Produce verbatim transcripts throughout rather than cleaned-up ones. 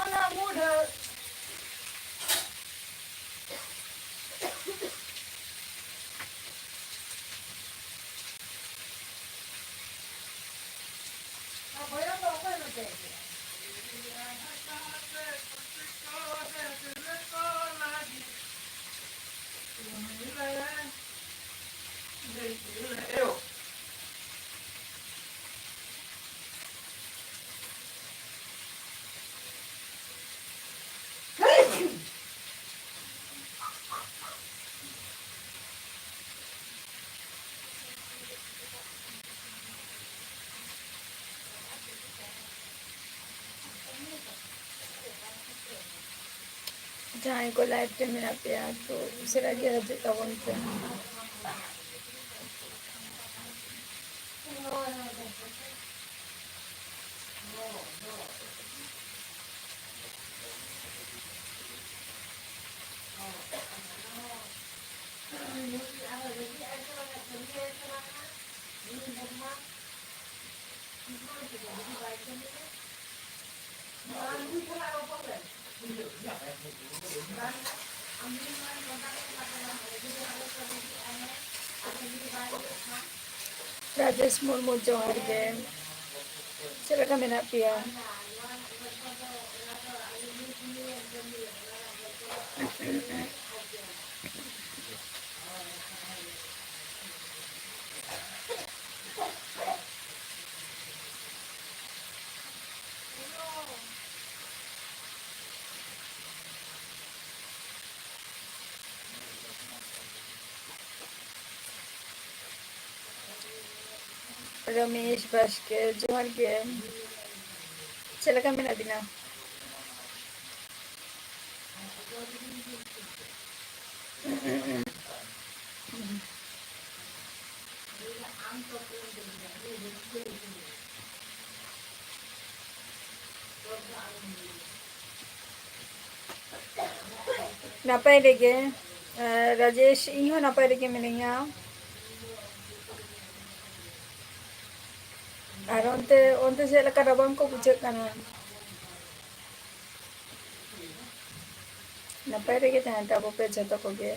ᱚᱱᱟ ᱢᱩᱰᱷᱟᱹ᱾ ᱡᱟᱦᱟᱸᱭ ᱠᱚ live ᱨᱮ ᱢᱮᱱᱟᱜ ᱯᱮᱭᱟ, ᱛᱚ ᱩᱥᱟᱹᱨᱟ ᱜᱮ ᱦᱤᱡᱩᱜ ᱛᱟᱵᱚᱱ ᱯᱮ᱾ ᱨᱟᱡᱮᱥ ᱢᱩᱨᱢᱩ, ᱡᱚᱦᱟᱨ ᱜᱮ᱾ ᱪᱮᱫ ᱞᱮᱠᱟ ᱢᱮᱱᱟᱜ ᱯᱮᱭᱟ? ᱨᱚᱢᱮᱥ ᱵᱟᱥᱠᱮ, ᱡᱚᱦᱟᱨ ᱜᱮ᱾ ᱪᱮᱫ ᱞᱮᱠᱟ ᱢᱮᱱᱟᱜ ᱵᱤᱱᱟ? ᱱᱟᱯᱟᱭ ᱨᱮᱜᱮ᱾ ᱟᱨ ᱨᱟᱡᱮᱥ, ᱤᱧ ᱦᱚᱸ ᱱᱟᱯᱟᱭ ᱨᱮᱜᱮ ᱢᱤᱱᱟᱹᱧᱟ᱾ ᱟᱨ ᱚᱱᱛᱮ, ᱚᱱᱛᱮ ᱪᱮᱫ ᱞᱮᱠᱟ ᱨᱟᱵᱟᱝ ᱠᱚ ᱵᱩᱡᱷᱟᱹᱜ ᱠᱟᱱᱟ? ᱱᱟᱯᱟᱭ ᱨᱮᱜᱮ ᱛᱟᱦᱮᱱ ᱛᱟᱵᱚ ᱯᱮ ᱡᱷᱚᱛᱚ ᱠᱚᱜᱮ᱾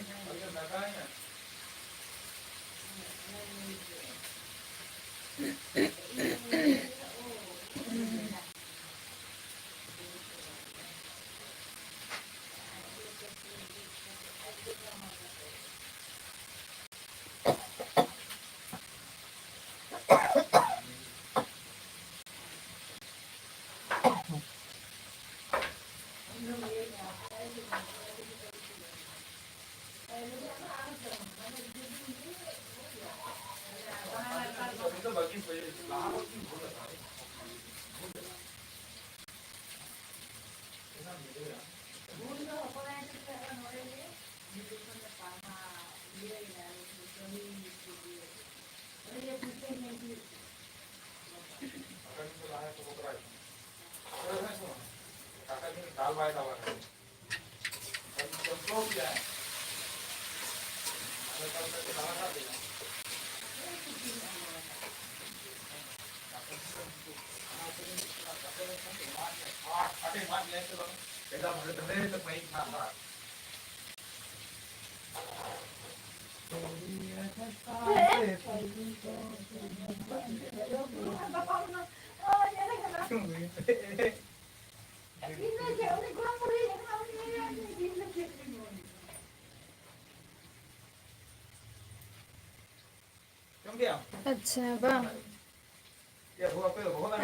ᱟᱪᱪᱷᱟ, ᱵᱟᱝ᱾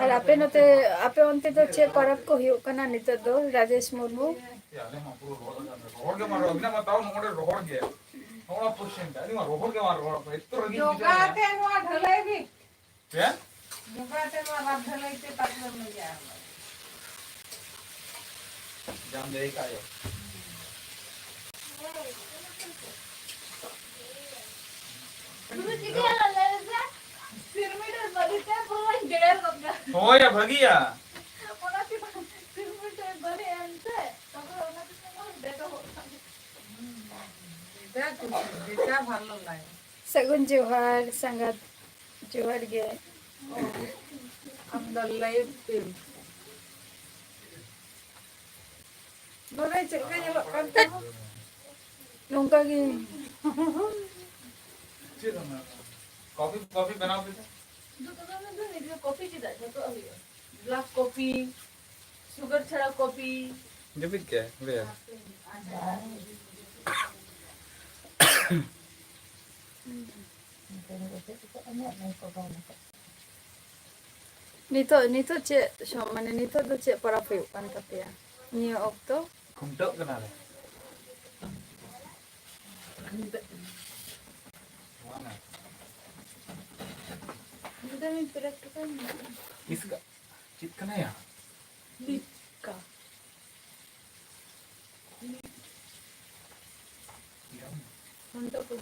ᱟᱨ ᱟᱯᱮ ᱱᱚᱛᱮ, ᱟᱯᱮ ᱚᱱᱛᱮ ᱫᱚ ᱪᱮᱫ ᱯᱚᱨᱚᱵᱽ ᱠᱚ ᱦᱩᱭᱩᱜ ᱠᱟᱱᱟ ᱱᱤᱛᱚᱜ ᱫᱚ, ᱨᱟᱡᱮᱥ ᱢᱩᱨᱢᱩ? ᱨᱚᱦᱚᱲ ᱜᱮ ᱢᱟ ᱨᱚᱦᱚᱲ, ᱟᱹᱵᱤᱱᱟᱜ ᱢᱟ ᱛᱟᱣ ᱱᱚᱜᱼᱚ ᱱᱚᱰᱮ ᱨᱚᱦᱚᱲ ᱜᱮ᱾ ᱱᱚᱜᱼᱚ ᱱᱚᱣᱟ ᱯᱚᱨᱥᱮᱱ ᱴᱟ, ᱟᱹᱞᱤᱧ ᱢᱟ ᱨᱚᱦᱚᱲ ᱜᱮ ᱢᱟ ᱨᱚᱦᱚᱲ, ᱮᱛᱚ ᱨᱟᱹᱜᱤ ᱵᱩᱡᱷᱟᱹᱜ ᱠᱟᱱᱟ᱾ ᱱᱚᱝᱠᱟ ᱛᱮ ᱱᱚᱣᱟ ᱰᱷᱟᱹᱞᱟᱹᱭ ᱵᱤᱱ᱾ ᱪᱮᱫ? ᱱᱚᱝᱠᱟ ᱛᱮ ᱱᱚᱣᱟ ᱨᱟᱛ ᱰᱷᱟᱹᱞᱟᱹᱭ ᱛᱮ ᱛᱟᱨᱯᱚᱨᱮ ᱢᱮᱡᱟ ᱟᱨ ᱡᱟᱢ ᱞᱟᱹᱭ ᱠᱟᱜ ᱭᱚ᱾ ᱥᱤᱨᱢᱤᱴ ᱨᱮ ᱵᱟᱹᱞᱤ ᱛᱮ ᱯᱩᱨᱟᱹᱧ ᱡᱮᱨᱮᱲ ᱜᱚᱫ ᱠᱟᱜᱼᱟ᱾ ᱦᱳᱭ ᱭᱟ, ᱵᱷᱟᱹᱜᱤᱭᱟ᱾ ᱚᱱᱟ ᱪᱮᱛᱟᱱ ᱥᱤᱨᱢᱤᱴ ᱨᱮ ᱵᱟᱹᱞᱤ ᱮᱢ ᱛᱮ, ᱛᱟᱨᱯᱚᱨᱮ ᱚᱱᱟ ᱪᱮᱛᱟᱱ ᱨᱮ ᱰᱮᱰᱚ ᱜᱚᱫ ᱠᱟᱜᱼᱟ᱾ ᱡᱮᱴᱟ ᱠᱩᱥᱤ, ᱡᱮᱴᱟ ᱵᱷᱟᱞᱚ ᱞᱟᱜᱮ᱾ ᱥᱟᱹᱜᱩᱱ ᱡᱚᱦᱟᱨ ᱥᱟᱸᱜᱟᱛ, ᱡᱚᱦᱟᱨ ᱜᱮ᱾ ᱟᱢ ᱫᱚ ᱞᱟᱭᱤᱵᱷ ᱛᱮᱢ᱾ ᱱᱚᱰᱮ ᱪᱮᱫ ᱞᱮᱠᱟ ᱧᱮᱞᱚᱜ ᱠᱟᱱ ᱛᱟᱢᱟ? ᱱᱚᱝᱠᱟ ᱜᱮ᱾ ᱪᱮᱫ ᱚᱱᱟ? ᱠᱚᱯᱷᱤ, ᱠᱚᱯᱷᱤ ᱵᱮᱱᱟᱣ ᱯᱮ᱾ ᱫᱩ ᱛᱚᱵᱮ ᱚᱱᱟ ᱫᱚ ᱱᱤᱡᱮ ᱠᱚᱯᱷᱤ ᱪᱮᱫᱟᱜ? ᱡᱚᱛᱚᱣᱟᱜ ᱦᱩᱭᱩᱜᱼᱟ᱾ ᱵᱞᱮᱠ ᱠᱚᱯᱷᱤ, ᱥᱩᱜᱟᱨ ᱪᱷᱟᱲᱟ ᱠᱚᱯᱷᱤ᱾ ᱡᱟᱹᱯᱤᱫ ᱠᱮᱫ ᱞᱟᱹᱭᱟ᱾ ᱱᱤᱛᱚᱜ, ᱱᱤᱛᱚᱜ ᱪᱮᱫ ᱥᱚ-, ᱢᱟᱱᱮ ᱱᱤᱛᱚᱜ ᱫᱚ ᱪᱮᱫ ᱯᱚᱨᱚᱵᱽ ᱦᱩᱭᱩᱜ ᱠᱟᱱ ᱛᱟᱯᱮᱭᱟ ᱱᱤᱭᱟᱹ ᱚᱠᱛᱚ? ᱠᱷᱩᱱᱴᱟᱹᱜ ᱠᱟᱱᱟ ᱞᱮ᱾ ᱠᱷᱩᱱᱴᱟᱹᱜ ᱠᱟᱱᱟ᱾ ᱱᱚᱣᱟ ᱱᱟ᱾ ᱱᱚᱰᱮ ᱢᱤᱫ ᱯᱞᱮᱴ ᱴᱩᱠᱩᱡ ᱢᱮᱱᱟᱜᱼᱟ᱾ ᱤᱥᱠᱟ᱾ ᱪᱮᱫ ᱠᱟᱱᱟᱭᱟ? ᱞᱤᱴᱠᱟ᱾ ᱠᱷᱩᱱᱴᱟᱹᱜ ᱠᱚ᱾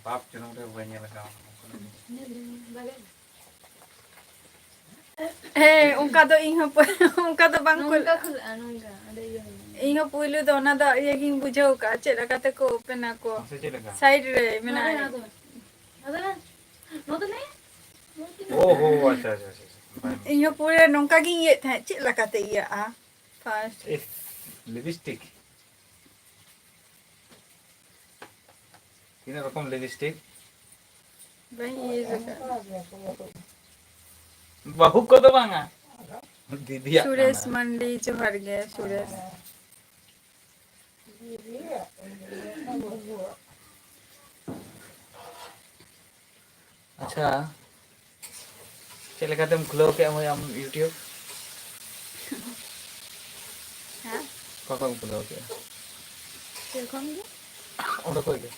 ᱵᱟᱯ ᱡᱚᱱᱚᱢ ᱨᱮ ᱵᱟᱹᱧ ᱧᱮᱞ ᱟᱠᱟᱫᱟ ᱚᱱᱟ ᱠᱚ᱾ ᱧᱮᱞ ᱫᱟᱹᱧ, ᱵᱟᱲᱟᱭ᱾ ᱦᱮᱸ, ᱚᱱᱠᱟ ᱫᱚ ᱤᱧ ᱦᱚᱸ ᱯᱟᱹ-, ᱚᱱᱠᱟ ᱫᱚ ᱵᱟᱝ ᱱᱚᱝᱠᱟ ᱠᱷᱩᱞᱟᱹᱜᱼᱟ᱾ ᱠᱷᱩᱞᱟᱹᱜᱼᱟ, ᱱᱚᱝᱠᱟ᱾ ᱚᱸᱰᱮ ᱤᱭᱟᱹ ᱢᱮᱱᱟᱜᱼᱟ᱾ ᱤᱧ ᱦᱚᱸ ᱯᱩᱭᱞᱩ ᱫᱚ ᱚᱱᱟ ᱫᱚ ᱤᱭᱟᱹ ᱜᱤᱧ ᱵᱩᱡᱷᱟᱹᱣ ᱠᱟᱜᱼᱟ, ᱪᱮᱫ ᱞᱮᱠᱟ ᱛᱮᱠᱚ open ᱟᱠᱚ᱾ ᱢᱟᱥᱮ ᱪᱮᱫ ᱞᱮᱠᱟ? Side ᱨᱮ ᱢᱮᱱᱟᱜᱼᱟ᱾ ᱱᱚᱣᱟ ᱫᱚ, ᱱᱚᱣᱟ ᱫᱚ, ᱱᱚᱣᱟ ᱫᱚ ᱞᱟᱹᱭ? ᱳ ᱦᱳ, ᱟᱪᱪᱷᱟ, ᱟᱪᱪᱷᱟ, ᱟᱪᱪᱷᱟ, ᱟᱪᱪᱷᱟ᱾ ᱵᱟᱝ᱾ ᱤᱧ ᱦᱚᱸ ᱯᱩᱨᱟᱹ ᱱᱚᱝᱠᱟ ᱜᱤᱧ ᱤᱭᱟᱹᱭᱮᱫ ᱛᱟᱦᱮᱸᱫ, ᱪᱮᱫ ᱞᱮᱠᱟᱛᱮ ᱤᱭᱟᱹᱜᱼᱟ first᱾ ᱤᱥ, lipstick᱾ ᱛᱤᱱᱟᱹᱜ ᱨᱚᱠᱚᱢ lipstick? ᱵᱟᱹᱧ ᱤᱭᱟᱹ ᱟᱠᱟᱫ᱾ ᱵᱟᱹᱦᱩ ᱠᱚᱫᱚ ᱵᱟᱝᱟ, ᱫᱤᱫᱤᱭᱟᱜ ᱥᱩᱨᱮᱥ ᱠᱟᱱᱟ᱾ ᱢᱟᱱᱰᱤ, ᱡᱚᱦᱟᱨ ᱜᱮ ᱥᱩᱨᱮᱥ᱾ ᱟᱪᱪᱷᱟ, ᱪᱮᱫ ᱞᱮᱠᱟᱛᱮᱢ ᱠᱷᱩᱞᱟᱹᱣ ᱠᱮᱫᱼᱟ ᱢᱟᱹᱭ ᱟᱢ YouTube? ᱦᱮᱸ? ᱚᱠᱟ ᱠᱷᱚᱱ ᱮᱢ ᱠᱷᱩᱞᱟᱹᱣ ᱠᱮᱫᱼᱟ? ᱪᱮᱫ ᱠᱷᱚᱱ ᱜᱮ? ᱚᱸᱰᱮ ᱠᱷᱚᱱ ᱜᱮ?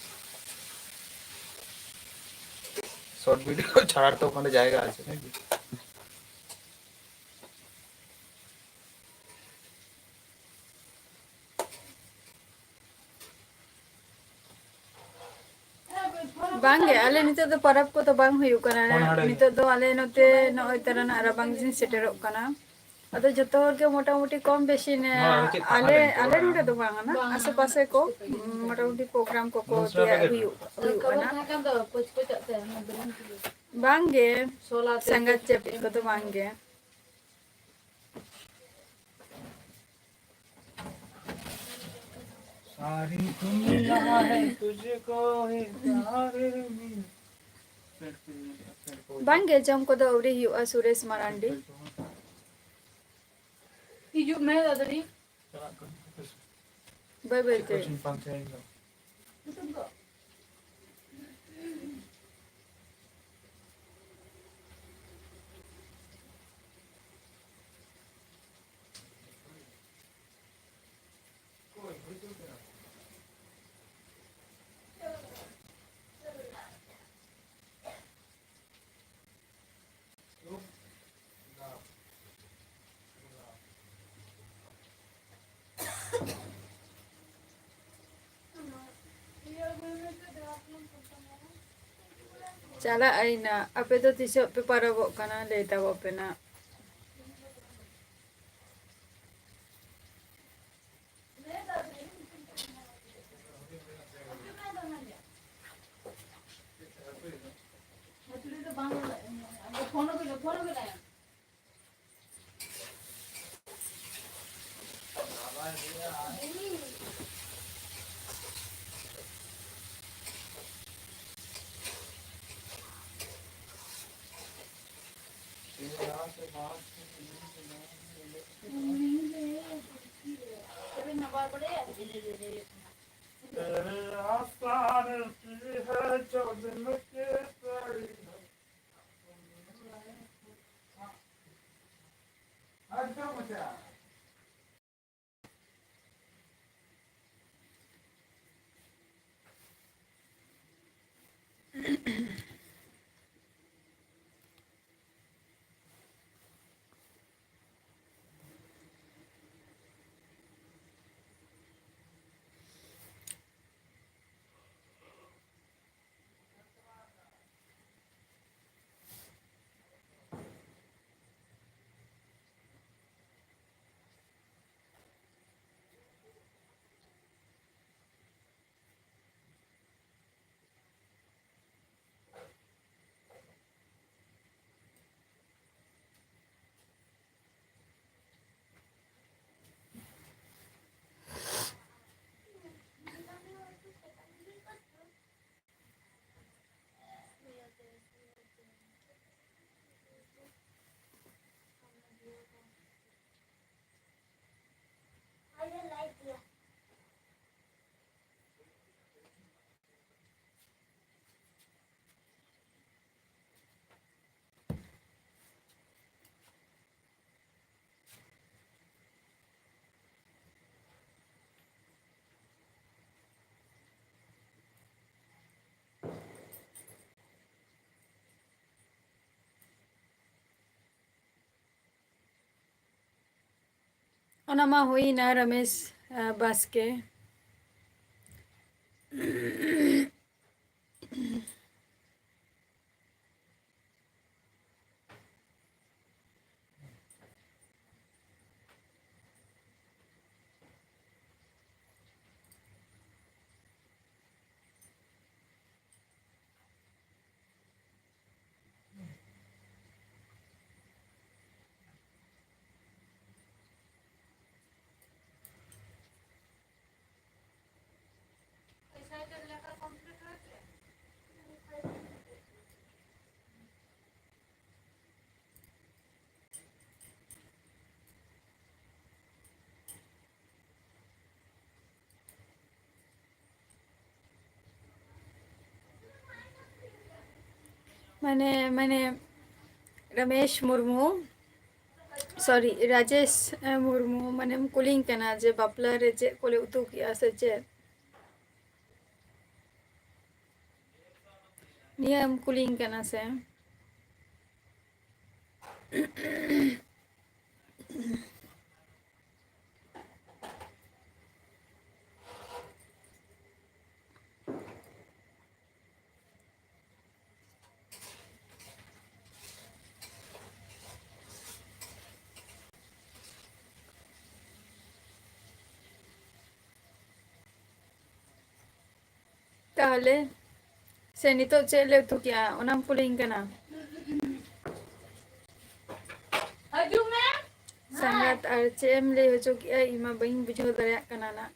Short video ছাড়ার তো ওখানে জায়গা আছে নাকি? ᱵᱟᱝᱜᱮ, ᱟᱞᱮ ᱱᱤᱛᱚᱜ ᱫᱚ ᱯᱚᱨᱚᱵᱽ ᱠᱚᱫᱚ ᱵᱟᱝ ᱦᱩᱭᱩᱜ ᱠᱟᱱᱟ᱾ ᱚᱱᱟ ᱦᱟᱸᱰᱮ ᱱᱤᱛᱚᱜ ᱫᱚ ᱟᱞᱮ ᱱᱚᱛᱮ ᱱᱚᱜᱼᱚᱭ ᱛᱟᱨᱟᱱᱟᱜ ᱨᱟᱵᱟᱝ ᱫᱤᱱ ᱥᱮᱴᱮᱨᱚᱜ ᱠᱟᱱᱟ᱾ ᱟᱫᱚ ᱡᱚᱛᱚ ᱦᱚᱲ ᱜᱮ ᱢᱚᱴᱟᱢᱩᱴᱤ ᱠᱚᱢ ᱵᱮᱥᱤ ᱱᱮ-, ᱱᱚᱣᱟ ᱟᱨᱚ ᱪᱮᱫ ᱟᱞᱮ, ᱛᱟᱦᱮᱸ ᱞᱮᱱ ᱟᱞᱮ ᱛᱟᱵᱚᱱᱟ? ᱱᱚᱰᱮ ᱫᱚ ᱵᱟᱝ ᱠᱟᱱᱟ, ᱵᱟᱝ᱾ ᱟᱥᱮ ᱯᱟᱥᱮ ᱠᱚ, ᱩᱸ, ᱢᱚᱴᱟᱢᱩᱴᱤ program ᱠᱚᱠᱚ ᱢᱚᱥᱞᱟ ᱛᱮᱭᱟᱨ ᱯᱮᱠᱮᱴ᱾ ᱦᱩᱭᱩᱜ, ᱦᱩᱭᱩᱜ ᱠᱟᱱᱟ᱾ ᱛᱟᱦᱮᱸ ᱠᱟᱱ ᱫᱚ ᱯᱚᱪ ᱯᱚᱪᱟᱜ ᱛᱮ, ᱚᱱᱟ ᱵᱮᱞᱩᱱ ᱛᱮᱜᱮ᱾ ᱵᱟᱝᱜᱮ, ᱥᱚᱞᱟ ᱛᱮ ᱥᱟᱸᱜᱟᱛ ᱪᱮᱫ ᱪᱟᱹᱯᱤᱫ ᱠᱚᱫᱚ ᱵᱟᱝᱜᱮ᱾ सारी दुनिया है तुझको ही प्यार में। ᱵᱟᱝᱜᱮ, ᱡᱚᱢ ᱠᱚᱫᱚ ᱟᱹᱣᱨᱤ ᱦᱩᱭᱩᱜᱼᱟ, ᱥᱩᱨᱮᱥ ᱢᱟᱨᱟᱱᱰᱤ᱾ ᱦᱤᱡᱩᱜ ᱢᱮ ᱛᱟᱲᱟᱛᱟᱲᱤ᱾ ᱵᱟᱹᱭ ᱵᱟᱹᱭ ᱛᱮ᱾ ᱪᱟᱞᱟᱜ ᱟᱹᱧ ᱱᱟᱜ᱾ ᱟᱯᱮ ᱫᱚ ᱛᱤᱥᱚᱜ ᱯᱮ ᱯᱟᱨᱚᱵᱚᱜ ᱠᱟᱱᱟ? ᱞᱟᱹᱭ ᱛᱟᱵᱚ ᱯᱮ ᱱᱟᱜ᱾ तेरे आस्था रहती है जो दिल के तेरी। ᱚᱱᱟ ᱢᱟ ᱦᱩᱭᱱᱟ ᱨᱚᱢᱮᱥ, ᱟ, ᱵᱟᱥᱠᱮ᱾ ᱢᱟᱱᱮ, ᱢᱟᱱᱮ, ᱨᱚᱢᱮᱥ ᱢᱩᱨᱢᱩ, sorry, ᱨᱟᱡᱮᱥ, ᱮ, ᱢᱩᱨᱢᱩ, ᱢᱟᱱᱮᱢ ᱠᱩᱞᱤᱧ ᱠᱟᱱᱟ ᱡᱮ ᱵᱟᱯᱞᱟ ᱨᱮ ᱪᱮᱫ ᱠᱚᱞᱮ ᱩᱛᱩ ᱠᱮᱜᱼᱟ ᱥᱮ ᱪᱮᱫ? ᱱᱤᱭᱟᱹᱢ ᱠᱩᱞᱤᱧ ᱠᱟᱱᱟ ᱥᱮ? ᱛᱟᱦᱚᱞᱮ ᱥᱮ ᱱᱤᱛᱚᱜ ᱪᱮᱫ ᱞᱮ ᱩᱛᱩ ᱠᱮᱜᱼᱟ, ᱚᱱᱟᱢ ᱠᱩᱞᱤᱧ ᱠᱟᱱᱟ? ᱦᱤᱡᱩᱜ ᱢᱮ᱾ ᱥᱟᱸᱜᱟᱛ, ᱟᱨ ᱪᱮᱫ ᱮᱢ ᱞᱟᱹᱭ ᱦᱚᱪᱚ ᱠᱮᱜᱼᱟ? ᱤᱧ ᱢᱟ ᱵᱟᱹᱧ ᱵᱩᱡᱷᱟᱹᱣ ᱫᱟᱲᱮᱭᱟᱜ ᱠᱟᱱᱟ ᱱᱟᱜ᱾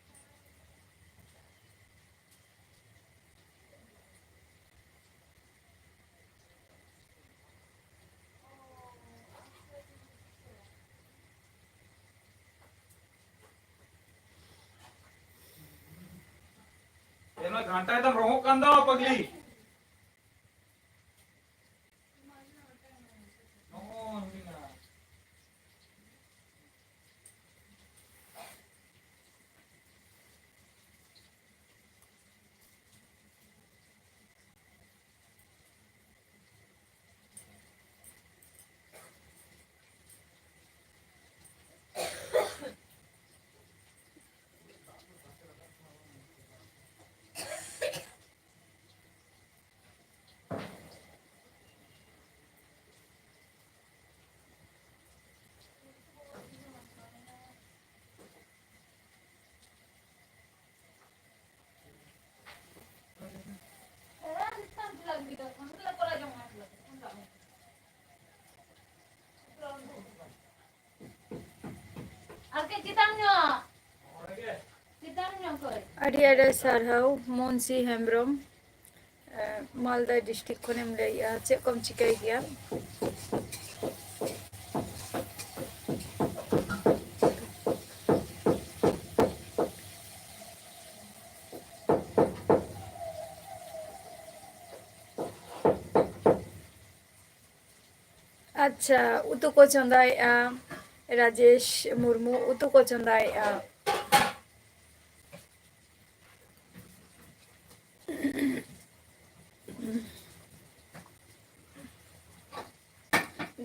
ᱮᱱᱟ ᱜᱷᱟᱱᱴᱟ ᱫᱚᱢ ᱨᱚᱦᱚᱜ ᱠᱟᱱ ᱫᱚ, ᱯᱟᱜᱽᱞᱤ᱾ ᱟᱹᱰᱤ ᱟᱹᱰᱤ ᱥᱟᱨᱦᱟᱣ ᱢᱩᱱᱥᱤ ᱦᱮᱢᱵᱨᱚᱢ᱾ ᱮ, ᱢᱟᱞᱫᱟ ᱰᱤᱥᱴᱨᱤᱠᱴ ᱠᱷᱚᱱᱮᱢ ᱞᱟᱹᱭᱮᱜᱼᱟ, ᱪᱮᱫ ᱠᱚᱢ ᱪᱤᱠᱟᱹᱭ ᱜᱮᱭᱟ? ᱟᱪᱪᱷᱟ, ᱩᱛᱩ ᱠᱚ ᱪᱚᱸᱫᱟᱭᱮᱜᱼᱟ, ᱨᱟᱡᱮᱥ ᱢᱩᱨᱢᱩ ᱩᱛᱩ ᱠᱚ ᱪᱚᱸᱫᱟᱭᱮᱜᱼᱟ᱾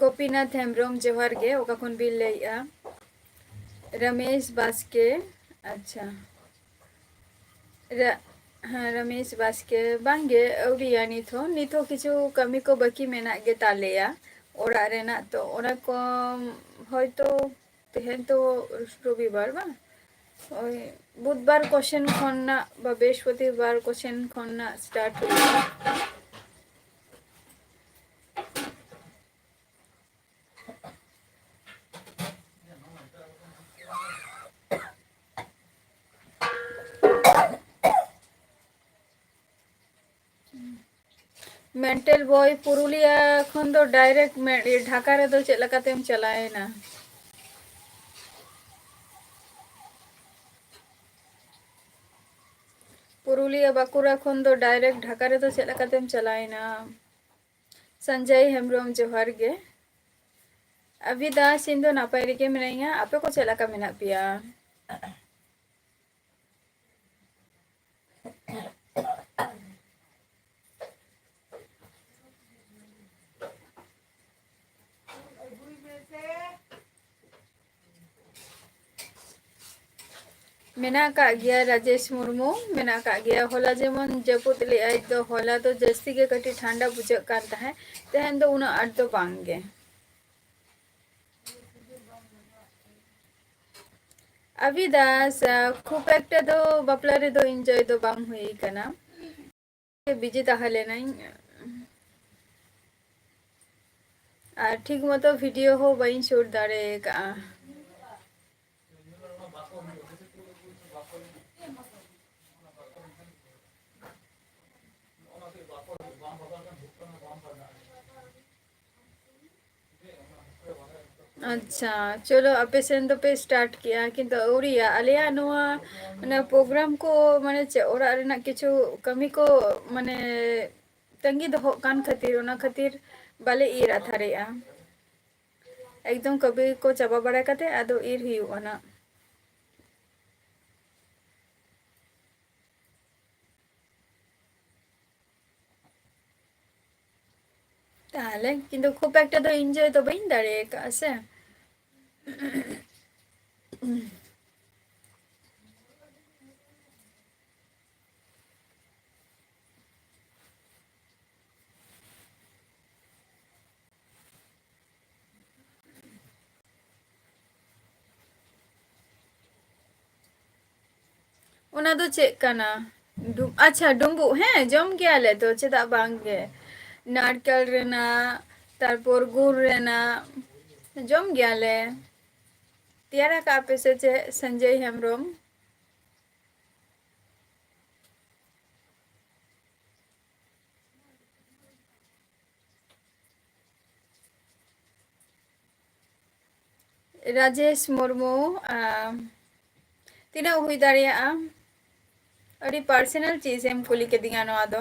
ᱜᱳᱯᱤᱱᱟᱛᱷ ᱦᱮᱢᱵᱨᱚᱢ, ᱡᱚᱦᱟᱨ ᱜᱮ, ᱚᱠᱟ ᱠᱷᱚᱱ ᱵᱤᱱ ᱞᱟᱹᱭᱮᱜᱼᱟ? ᱨᱚᱢᱮᱥ ᱵᱟᱥᱠᱮ, ᱟᱪᱪᱷᱟ᱾ ᱨᱟ-, ᱦᱮᱸ, ᱨᱚᱢᱮᱥ ᱵᱟᱥᱠᱮ, ᱵᱟᱝᱜᱮ, ᱟᱹᱣᱨᱤᱭᱟ ᱱᱤᱛ ᱦᱚᱸ, ᱱᱤᱛ ᱦᱚᱸ ᱠᱤᱪᱷᱩ ᱠᱟᱹᱢᱤ ᱠᱚ ᱵᱟᱹᱠᱤ ᱢᱮᱱᱟᱜ ᱜᱮ ᱛᱟᱞᱮᱭᱟ ᱚᱲᱟᱜ ᱨᱮᱱᱟᱜ, ᱛᱚ ᱚᱱᱟ ᱠᱚ ᱦᱚᱭᱛᱳ ᱛᱮᱦᱮᱧ ᱛᱚ ᱨᱚᱵᱤᱵᱟᱨ ᱵᱟᱝ, ᱳᱭ ᱵᱩᱫᱷᱵᱟᱨ ᱠᱚᱥᱮᱱ ᱠᱷᱚᱱᱟᱜ ᱵᱟ ᱵᱨᱤᱦᱚᱥᱯᱚᱛᱤᱵᱟᱨ ᱠᱚᱥᱮᱱ ᱠᱷᱚᱱᱟᱜ ᱥᱴᱟᱨᱴ ᱦᱩᱭᱩᱜᱼᱟ᱾ ᱢᱮᱱᱴᱮᱞ ᱵᱚᱭ, ᱯᱩᱨᱩᱞᱤᱭᱟ ᱠᱷᱚᱱ ᱫᱚ ᱰᱟᱭᱨᱮᱠᱴ ᱢᱮ-, ᱰᱷᱟᱠᱟ ᱨᱮᱫᱚ ᱪᱮᱫ ᱞᱮᱠᱟᱛᱮᱢ ᱪᱟᱞᱟᱣᱮᱱᱟ? ᱯᱩᱨᱩᱞᱤᱭᱟᱹ ᱵᱟᱸᱠᱩᱲᱟ ᱠᱷᱚᱱ ᱫᱚ ᱰᱟᱭᱨᱮᱠᱴ ᱰᱷᱟᱠᱟ ᱨᱮᱫᱚ ᱪᱮᱫ ᱞᱮᱠᱟᱛᱮᱢ ᱪᱟᱞᱟᱣᱮᱱᱟ? ᱥᱚᱧᱡᱚᱭ ᱦᱮᱢᱵᱨᱚᱢ, ᱡᱚᱦᱟᱨ ᱜᱮ᱾ ᱟᱵᱤ ᱫᱟᱥ, ᱤᱧ ᱫᱚ ᱱᱟᱯᱟᱭ ᱨᱮᱜᱮ ᱢᱤᱱᱟᱹᱧᱟ, ᱟᱯᱮ ᱠᱚ ᱪᱮᱫ ᱞᱮᱠᱟ ᱢᱮᱱᱟᱜ ᱯᱮᱭᱟ? ᱢᱮᱱᱟᱜ ᱟᱠᱟᱫ ᱜᱮᱭᱟ ᱨᱟᱡᱮᱥ ᱢᱩᱨᱢᱩ, ᱢᱮᱱᱟᱜ ᱟᱠᱟᱫ ᱜᱮᱭᱟ᱾ ᱦᱚᱞᱟ ᱡᱮᱢᱚᱱ ᱡᱟᱹᱯᱩᱫ ᱞᱮᱫᱟᱭ, ᱛᱚ ᱦᱚᱞᱟ ᱫᱚ ᱡᱟᱹᱥᱛᱤ ᱜᱮ ᱠᱟᱹᱴᱤᱡ ᱴᱷᱟᱱᱰᱟ ᱵᱩᱡᱷᱟᱹᱜ ᱠᱟᱱ ᱛᱟᱦᱮᱸᱫ, ᱛᱮᱦᱮᱧ ᱫᱚ ᱩᱱᱟᱹᱜ ᱟᱸᱴ ᱫᱚ ᱵᱟᱝ ᱜᱮ᱾ ᱟᱵᱤ ᱫᱟᱥ, ᱠᱷᱩᱵ ᱮᱠᱴᱟ ᱫᱚ ᱵᱟᱯᱞᱟ ᱨᱮᱫᱚ enjoy ᱫᱚ ᱵᱟᱝ ᱦᱩᱭ ᱠᱟᱱᱟ, ᱵᱤᱡᱤ ᱛᱟᱦᱮᱸ ᱞᱮᱱᱟᱹᱧ ᱟᱨ ᱴᱷᱤᱠ ᱢᱚᱛᱚ video ᱦᱚᱸ ᱵᱟᱹᱧ shoot ᱫᱟᱲᱮ ᱟᱠᱟᱫᱼᱟ᱾ ᱟᱪᱪᱷᱟ, ᱪᱚᱞᱚ, ᱟᱯᱮ ᱥᱮᱱ ᱫᱚᱯᱮ start ᱠᱮᱜᱼᱟ, ᱠᱤᱱᱛᱩ ᱟᱹᱣᱨᱤᱭᱟ᱾ ᱟᱞᱮᱭᱟᱜ ᱱᱚᱣᱟ, ᱢᱟᱱᱮ, program ᱠᱚ, ᱢᱟᱱᱮ, ᱪᱮᱫ, ᱚᱲᱟᱜ ᱨᱮᱱᱟᱜ ᱠᱤᱪᱷᱩ ᱠᱟᱹᱢᱤ ᱠᱚ, ᱢᱟᱱᱮ, ᱛᱟᱺᱜᱤ ᱫᱚᱦᱚᱜ ᱠᱟᱱ ᱠᱷᱟᱹᱛᱤᱨ, ᱚᱱᱟ ᱠᱷᱟᱹᱛᱤᱨ ᱵᱟᱞᱮ ᱤᱨ ᱟᱛᱷᱟᱨᱮᱜᱼᱟ᱾ ᱮᱠᱫᱚᱢ ᱠᱟᱹᱢᱤ ᱠᱚ ᱪᱟᱵᱟ ᱵᱟᱲᱟ ᱠᱟᱛᱮ ᱟᱫᱚ ᱤᱨ ᱦᱩᱭᱩᱜᱼᱟ ᱱᱟᱜ᱾ ᱛᱟᱦᱞᱮ ᱠᱤᱱᱛᱩ ᱠᱷᱩᱵ ᱮᱠᱴᱟ ᱫᱚ enjoy ᱫᱚ ᱵᱟᱹᱧ ᱫᱟᱲᱮ ᱟᱠᱟᱫᱼᱟ ᱥᱮ᱾ ᱚᱱᱟ ᱫᱚ ᱪᱮᱫ ᱠᱟᱱᱟ? ᱰᱩ-, ᱟᱪᱪᱷᱟ, ᱰᱩᱸᱵᱩᱜ, ᱦᱮᱸ, ᱡᱚᱢ ᱜᱮᱭᱟᱞᱮ ᱛᱚ, ᱪᱮᱫᱟᱜ ᱵᱟᱝ ᱜᱮ? ᱱᱟᱲᱠᱮᱞ ᱨᱮᱱᱟᱜ, ᱛᱟᱨᱯᱚᱨ ᱜᱩᱲ ᱨᱮᱱᱟᱜ, ᱡᱚᱢ ᱜᱮᱭᱟᱞᱮ᱾ ᱛᱮᱭᱟᱨ ᱟᱠᱟᱫ ᱯᱮ ᱥᱮ ᱪᱮᱫ, ᱥᱚᱧᱡᱚᱭ ᱦᱮᱢᱵᱨᱚᱢ? ᱨᱟᱡᱮᱥ ᱢᱩᱨᱢᱩ, ᱟᱢ, ᱛᱤᱱᱟᱹᱜ ᱦᱩᱭ ᱫᱟᱲᱮᱭᱟᱜᱼᱟ? ᱟᱹᱰᱤ personal ᱪᱤᱡᱽ ᱮᱢ ᱠᱩᱞᱤ ᱠᱤᱫᱤᱧᱟ ᱱᱚᱣᱟ ᱫᱚ᱾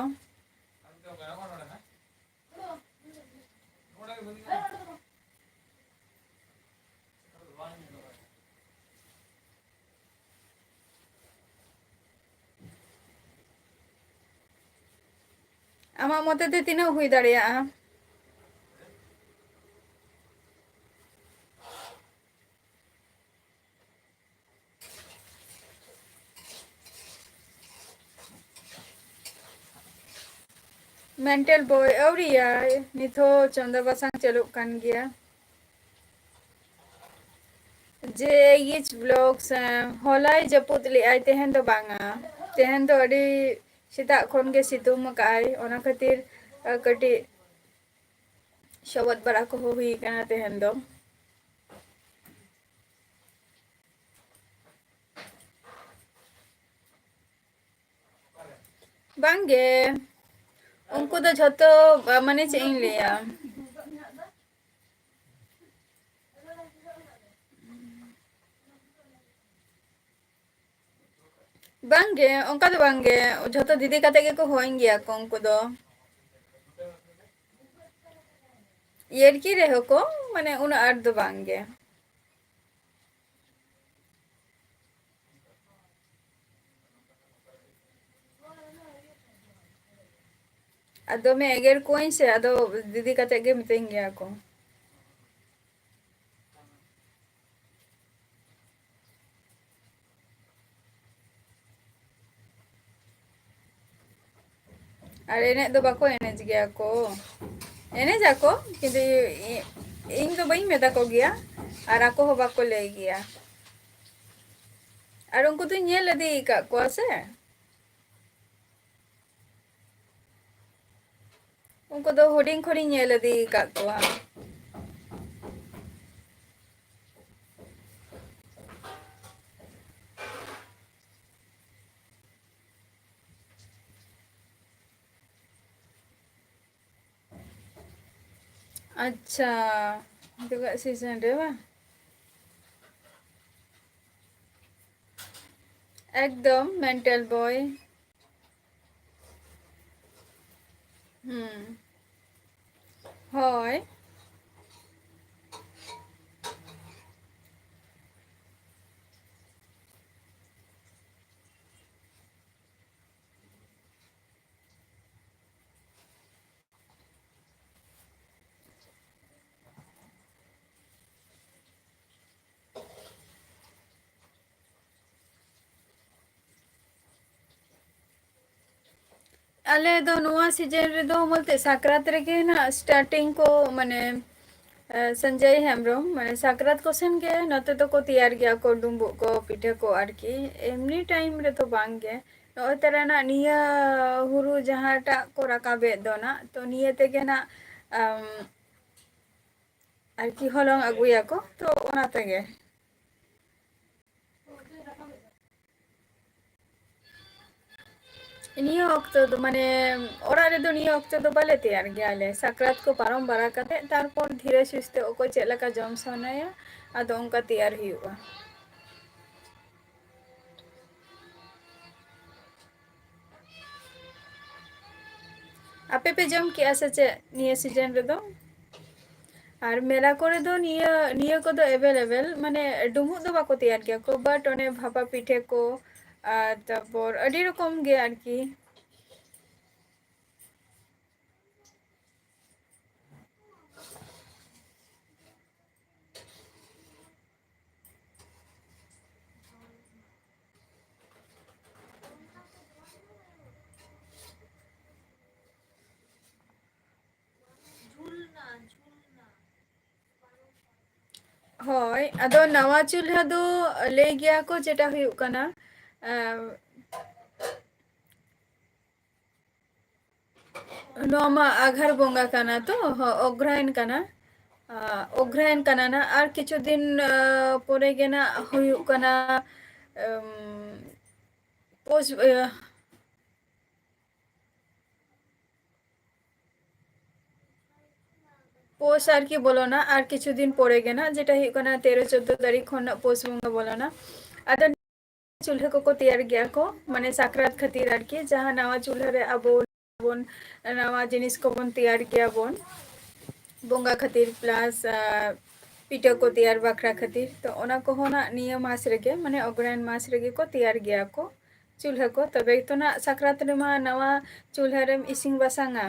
ᱟᱢᱟᱜ ᱢᱚᱛᱮ ᱛᱮ ᱛᱤᱱᱟᱹᱜ ᱦᱩᱭ ᱫᱟᱲᱮᱭᱟᱜᱼᱟ? ᱢᱮᱱᱴᱟᱞ ᱵᱚᱭ ᱟᱹᱣᱨᱤᱭᱟᱭ, ᱱᱤᱛ ᱦᱚᱸ ᱪᱚᱸᱫᱟ ᱵᱟᱥᱟᱝ ᱪᱟᱹᱞᱩᱜ ᱠᱟᱱ ᱜᱮᱭᱟ᱾ ᱡᱮ ᱮᱭᱤᱪ ᱵᱞᱚᱜᱥ, ᱦᱚᱞᱟᱭ ᱡᱟᱹᱯᱩᱫ ᱞᱮᱜᱼᱟᱭ, ᱛᱮᱦᱮᱧ ᱫᱚ ᱵᱟᱝᱟ᱾ ᱛᱮᱦᱮᱧ ᱫᱚ ᱟᱹᱰᱤ ᱥᱮᱛᱟᱜ ᱠᱷᱚᱱ ᱜᱮ ᱥᱤᱛᱩᱝ ᱟᱠᱟᱜᱼᱟᱭ, ᱚᱱᱟ ᱠᱷᱟᱹᱛᱤᱨ, ᱟ, ᱠᱟᱹᱴᱤᱡ ᱥᱚᱵᱚᱫ ᱵᱟᱲᱟ ᱠᱚᱦᱚᱸ ᱦᱩᱭ ᱠᱟᱱᱟ ᱛᱮᱦᱮᱧ ᱫᱚ᱾ ᱵᱟᱝᱜᱮ, ᱩᱱᱠᱩ ᱫᱚ ᱡᱷᱚᱛᱚ, ᱢᱟᱱᱮ, ᱪᱮᱫ ᱤᱧ ᱞᱟᱹᱭᱟ, ᱵᱟᱝᱜᱮ, ᱚᱱᱠᱟ ᱫᱚ ᱵᱟᱝᱜᱮ, ᱡᱷᱚᱛᱚ ᱫᱤᱫᱤ ᱠᱟᱛᱮ ᱜᱮᱠᱚ ᱦᱚᱦᱚᱧ ᱜᱮᱭᱟ ᱠᱚ ᱩᱱᱠᱩ ᱫᱚ᱾ ᱭᱟᱹᱨᱠᱤ ᱨᱮᱦᱚᱸ ᱠᱚ, ᱢᱟᱱᱮ, ᱩᱱᱟᱹᱜ ᱟᱸᱴ ᱫᱚ ᱵᱟᱝᱜᱮ᱾ ᱟᱨ ᱫᱚᱢᱮ ᱮᱜᱮᱨ ᱠᱚᱣᱟᱹᱧ ᱥᱮ, ᱟᱫᱚ ᱫᱤᱫᱤ ᱠᱟᱛᱮ ᱜᱮ ᱢᱤᱛᱟᱹᱧ ᱜᱮᱭᱟ ᱠᱚ᱾ ᱟᱨ ᱮᱱᱮᱡ ᱫᱚ ᱵᱟᱠᱚ ᱮᱱᱮᱡ ᱜᱮᱭᱟ ᱠᱚ, ᱮᱱᱮᱡ ᱟᱠᱚ, ᱠᱤᱱᱛᱩ ᱤ-, ᱤᱧ ᱫᱚ ᱵᱟᱹᱧ ᱢᱮᱛᱟ ᱠᱚ ᱜᱮᱭᱟ, ᱟᱨ ᱟᱠᱚ ᱦᱚᱸ ᱵᱟᱠᱚ ᱞᱟᱹᱭ ᱜᱮᱭᱟ᱾ ᱟᱨ ᱩᱱᱠᱩ ᱫᱚᱧ ᱧᱮᱞ ᱤᱫᱤ ᱟᱠᱟᱫ ᱠᱚᱣᱟ ᱥᱮ᱾ ᱩᱱᱠᱩ ᱫᱚ ᱦᱩᱰᱤᱧ ᱠᱷᱚᱱᱤᱧ ᱧᱮᱞ ᱤᱫᱤ ᱟᱠᱟᱫ ᱠᱚᱣᱟ᱾ ᱟᱪᱪᱷᱟ, ᱱᱤᱛᱚᱜᱟᱜ season ᱨᱮ ᱵᱟᱝ? ᱮᱠᱫᱚᱢ mental boy᱾ ᱦᱩᱸ, ᱦᱳᱭ᱾ ᱟᱞᱮ ᱫᱚ ᱱᱚᱣᱟ season ᱨᱮᱫᱚ ᱵᱚᱞᱛᱮ ᱥᱟᱠᱨᱟᱛ ᱨᱮᱜᱮ ᱱᱟᱜ starting ᱠᱚ, ᱢᱟᱱᱮ, ᱮ, ᱥᱚᱧᱡᱚᱭ ᱦᱮᱢᱵᱨᱚᱢ, ᱢᱟᱱᱮ, ᱥᱟᱠᱨᱟᱛ ᱠᱚ ᱥᱮᱱ ᱜᱮ ᱱᱚᱛᱮ ᱫᱚᱠᱚ ᱛᱮᱭᱟᱨ ᱜᱮᱭᱟ ᱠᱚ ᱰᱩᱸᱵᱩᱜ ᱠᱚ, ᱯᱤᱴᱷᱟᱹ ᱠᱚ ᱟᱨᱠᱤ᱾ ᱮᱢᱱᱤ time ᱨᱮᱫᱚ ᱵᱟᱝ ᱜᱮ᱾ ᱱᱚᱜᱼᱚᱭ ᱛᱟᱨᱟ ᱱᱟᱜ ᱱᱤᱭᱟᱹ ᱦᱩᱲᱩ ᱡᱟᱦᱟᱸᱴᱟᱜ ᱠᱚ ᱨᱟᱠᱟᱵᱮᱫ ᱫᱚ ᱱᱟᱜ, ᱛᱚ ᱱᱤᱭᱟᱹ ᱛᱮᱜᱮ ᱱᱟᱜ, ᱟᱢ, ᱟᱨᱠᱤ ᱦᱚᱞᱚᱝ ᱟᱹᱜᱩᱭᱟᱠᱚ, ᱛᱚ ᱚᱱᱟ ᱛᱮᱜᱮ᱾ ᱱᱤᱭᱟᱹ ᱚᱠᱛᱚ ᱫᱚ, ᱢᱟᱱᱮ, ᱚᱲᱟᱜ ᱨᱮᱫᱚ ᱱᱤᱭᱟᱹ ᱚᱠᱛᱚ ᱫᱚ ᱵᱟᱞᱮ ᱛᱮᱭᱟᱨ ᱜᱮᱭᱟ ᱞᱮ᱾ ᱥᱟᱠᱨᱟᱛ ᱠᱚ ᱯᱟᱨᱚᱢ ᱵᱟᱲᱟ ᱠᱟᱛᱮ, ᱛᱟᱨᱯᱚᱨ ᱫᱷᱤᱨᱮ ᱥᱩᱥᱛᱮ ᱚᱠᱚᱭ ᱪᱮᱫ ᱞᱮᱠᱟ ᱡᱚᱢ ᱥᱟᱱᱟᱭᱟ, ᱟᱫᱚ ᱚᱱᱠᱟ ᱛᱮᱭᱟᱨ ᱦᱩᱭᱩᱜᱼᱟ᱾ ᱟᱯᱮ ᱯᱮ ᱡᱚᱢ ᱠᱮᱜᱼᱟ ᱥᱮ ᱪᱮᱫ ᱱᱤᱭᱟᱹ ᱥᱤᱡᱮᱱ ᱨᱮᱫᱚ? ᱟᱨ ᱢᱮᱞᱟ ᱠᱚᱨᱮ ᱫᱚ ᱱᱤᱭᱟᱹ, ᱱᱤᱭᱟᱹ ᱠᱚᱫᱚ ᱮᱵᱮᱞᱮᱵᱮᱞ, ᱢᱟᱱᱮ ᱰᱩᱢᱵᱩᱜ ᱫᱚ ᱵᱟᱠᱚ ᱛᱮᱭᱟᱨ ᱜᱮᱭᱟ ᱠᱚ, but ᱚᱱᱮ ᱵᱷᱟᱯᱟ ᱯᱤᱴᱷᱟᱹ ᱠᱚ, ᱟᱨ ᱛᱟᱨᱯᱚᱨ ᱟᱹᱰᱤ ᱨᱚᱠᱚᱢ ᱜᱮ ᱟᱨᱠᱤ᱾ ᱦᱳᱭ, ᱟᱫᱚ ᱱᱟᱣᱟ ᱪᱩᱞᱦᱟᱹ ᱫᱚ ᱞᱟᱹᱭ ᱜᱮᱭᱟ ᱠᱚ ᱡᱮᱴᱟ ᱦᱩᱭᱩᱜ ᱠᱟᱱᱟ, ᱮᱸ, ᱱᱚᱣᱟ ᱢᱟ ᱟᱜᱷᱟᱲ ᱵᱚᱸᱜᱟ ᱠᱟᱱᱟ ᱛᱚ, ᱦᱚ-, ᱚᱜᱽᱨᱟᱭᱚᱱ ᱠᱟᱱᱟ᱾ ᱟ, ᱚᱜᱽᱨᱟᱭᱚᱱ ᱠᱟᱱᱟ ᱱᱟ, ᱟᱨ ᱠᱤᱪᱷᱩ ᱫᱤᱱ, ᱟ, ᱯᱚᱨᱮ ᱜᱮ ᱱᱟ ᱦᱩᱭᱩᱜ ᱠᱟᱱᱟ, ᱮᱢ, ᱯᱳᱥ, ᱤᱭᱟᱹ, ᱯᱳᱥ ᱟᱨᱠᱤ ᱵᱚᱞᱚᱱᱟ, ᱟᱨ ᱠᱤᱪᱷᱩ ᱫᱤᱱ ᱯᱚᱨᱮ ᱜᱮ ᱱᱟᱜ, ᱡᱮᱴᱟ ᱦᱩᱭᱩᱜ ᱠᱟᱱᱟ ᱛᱮᱨᱚ ᱪᱳᱫᱽᱫᱳ ᱛᱟᱹᱨᱤᱠᱷ ᱠᱷᱚᱱ ᱱᱟᱜ ᱯᱳᱥ ᱵᱚᱸᱜᱟ ᱵᱚᱞᱚᱱᱟ᱾ ᱟᱫᱚ ᱪᱩᱞᱦᱟᱹ ᱠᱚᱠᱚ ᱛᱮᱭᱟᱨ ᱜᱮᱭᱟ ᱠᱚ, ᱢᱟᱱᱮ ᱥᱟᱠᱨᱟᱛ ᱠᱷᱟᱹᱛᱤᱨ ᱟᱨᱠᱤ, ᱡᱟᱦᱟᱸ ᱱᱟᱣᱟ ᱪᱩᱞᱦᱟᱹ ᱨᱮ ᱟᱵᱚ ᱵᱚᱱ, ᱱᱟᱣᱟ ᱡᱤᱱᱤᱥ ᱠᱚᱵᱚᱱ ᱛᱮᱭᱟᱨ ᱜᱮᱭᱟ ᱵᱚᱱ ᱵᱚᱸᱜᱟ ᱠᱷᱟᱹᱛᱤᱨ, plus, ᱟ, ᱯᱤᱴᱷᱟᱹ ᱠᱚ ᱛᱮᱭᱟᱨ ᱵᱟᱠᱷᱨᱟ ᱠᱷᱟᱹᱛᱤᱨ᱾ ᱛᱚ ᱚᱱᱟ ᱠᱚᱦᱚᱸ ᱱᱟᱜ ᱱᱤᱭᱟᱹ ᱢᱟᱥ ᱨᱮᱜᱮ, ᱢᱟᱱᱮ ᱚᱜᱽᱨᱟᱭᱚᱱ ᱢᱟᱥ ᱨᱮᱜᱮ ᱠᱚ ᱛᱮᱭᱟᱨ ᱜᱮᱭᱟ ᱠᱚ ᱪᱩᱞᱦᱟᱹ ᱠᱚ᱾ ᱛᱚᱵᱮ ᱛᱚ ᱱᱟᱜ ᱥᱟᱠᱨᱟᱛ ᱨᱮᱢᱟ ᱱᱟᱣᱟ ᱪᱩᱞᱦᱟᱹ ᱨᱮᱢ ᱤᱥᱤᱱ ᱵᱟᱥᱟᱝᱟ᱾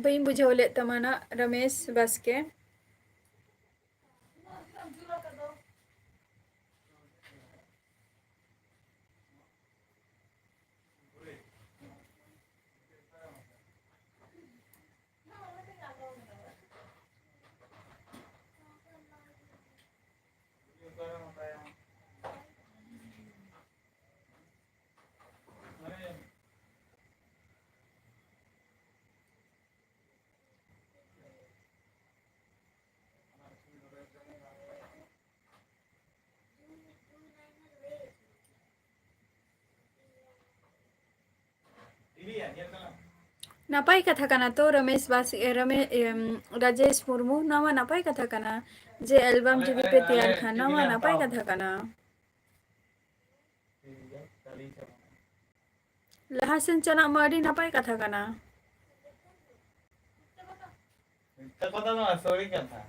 ᱵᱟᱹᱧ ᱵᱩᱡᱷᱟᱹᱣ ᱞᱮᱫ ᱛᱟᱢᱟ ᱱᱟᱜ, ᱨᱚᱢᱮᱥ ᱵᱟᱥᱠᱮ᱾ ᱱᱟᱯᱟᱭ ᱠᱟᱛᱷᱟ ᱠᱟᱱᱟ ᱛᱚ, ᱨᱚᱢᱮᱥ ᱵᱟᱥ-, ᱮ, ᱨᱚᱢᱮ-, ᱮᱢ, ᱨᱟᱡᱮᱥ ᱢᱩᱨᱢᱩ, ᱱᱚᱣᱟ ᱢᱟ ᱱᱟᱯᱟᱭ ᱠᱟᱛᱷᱟ ᱠᱟᱱᱟ ᱡᱮ ᱮᱞᱵᱟᱢ ᱡᱩᱫᱤ ᱯᱮ ᱛᱮᱭᱟᱨ ᱠᱷᱟᱱ, ᱱᱚᱣᱟ ᱢᱟ ᱱᱟᱯᱟᱭ ᱠᱟᱛᱷᱟ ᱠᱟᱱᱟ᱾ ᱞᱟᱦᱟ ᱥᱮᱱ ᱪᱟᱞᱟᱜ ᱢᱟ ᱟᱹᱰᱤ ᱱᱟᱯᱟᱭ ᱠᱟᱛᱷᱟ ᱠᱟᱱᱟ᱾ ᱢᱤᱫᱴᱟ ᱠᱟᱛᱷᱟ ᱫᱚ ᱵᱟᱝ, ᱥᱟᱹᱨᱤ ᱠᱟᱛᱷᱟ᱾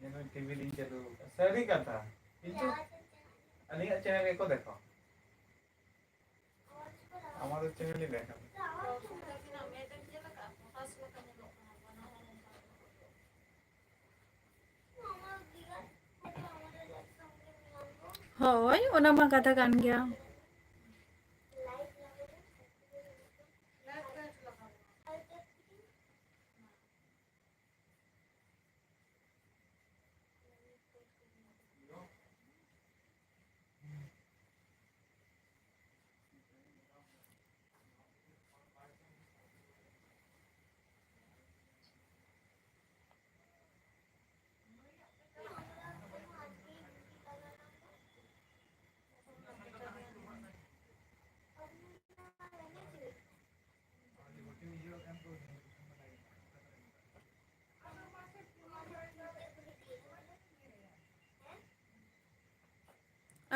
ᱧᱮᱞ ᱢᱮ, ᱴᱤᱵᱷᱤ ᱨᱤᱧ ᱪᱟᱹᱞᱩ ᱟᱠᱟᱫ᱾ ᱥᱟᱹᱨᱤ ᱠᱟᱛᱷᱟ᱾ ᱠᱤᱱᱛᱩ ᱟᱹᱞᱤᱧᱟᱜ ᱪᱮᱱᱮᱞ ᱜᱮᱠᱚ ᱫᱮᱠᱷᱟᱣᱟ᱾ ᱟᱢᱟᱜ ᱫᱚ ᱪᱮᱱᱮᱞ ᱜᱮ ᱫᱮᱠᱷᱟᱣᱟ᱾ ᱦᱳᱭ, ᱚᱱᱟ ᱢᱟ ᱠᱟᱛᱷᱟ ᱠᱟᱱ ᱜᱮᱭᱟ᱾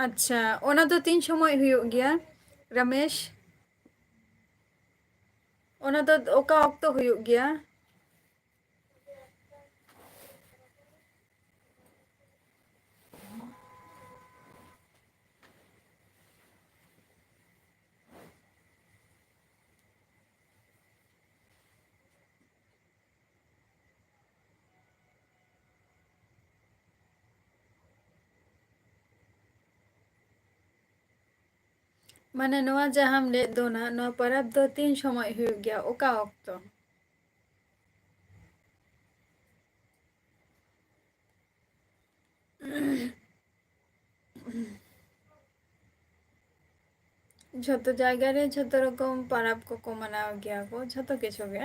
ᱟᱪᱪᱷᱟ, ᱚᱱᱟ ᱫᱚ ᱛᱤᱱ ᱥᱚᱢᱚᱭ ᱦᱩᱭᱩᱜ ᱜᱮᱭᱟ, ᱨᱚᱢᱮᱥ? ᱚᱱᱟ ᱫᱚ ᱚᱠᱟ ᱚᱠᱛᱚ ᱦᱩᱭᱩᱜ ᱜᱮᱭᱟ? ᱢᱟᱱᱮ, ᱱᱚᱣᱟ ᱡᱟᱦᱟᱸᱢ ᱞᱟᱹᱭᱮᱫ ᱫᱚ ᱱᱟᱦᱟᱜ, ᱱᱚᱣᱟ ᱯᱚᱨᱚᱵᱽ ᱫᱚ ᱛᱤᱱ ᱥᱚᱢᱚᱭ ᱦᱩᱭᱩᱜ ᱜᱮᱭᱟ, ᱚᱠᱟ ᱚᱠᱛᱚ? ᱡᱷᱚᱛᱚ ᱡᱟᱭᱜᱟ ᱨᱮ ᱡᱷᱚᱛᱚ ᱨᱚᱠᱚᱢ ᱯᱚᱨᱚᱵᱽ ᱠᱚᱠᱚ ᱢᱟᱱᱟᱣ ᱜᱮᱭᱟ ᱠᱚ, ᱡᱷᱚᱛᱚ ᱠᱤᱪᱷᱩ ᱜᱮ᱾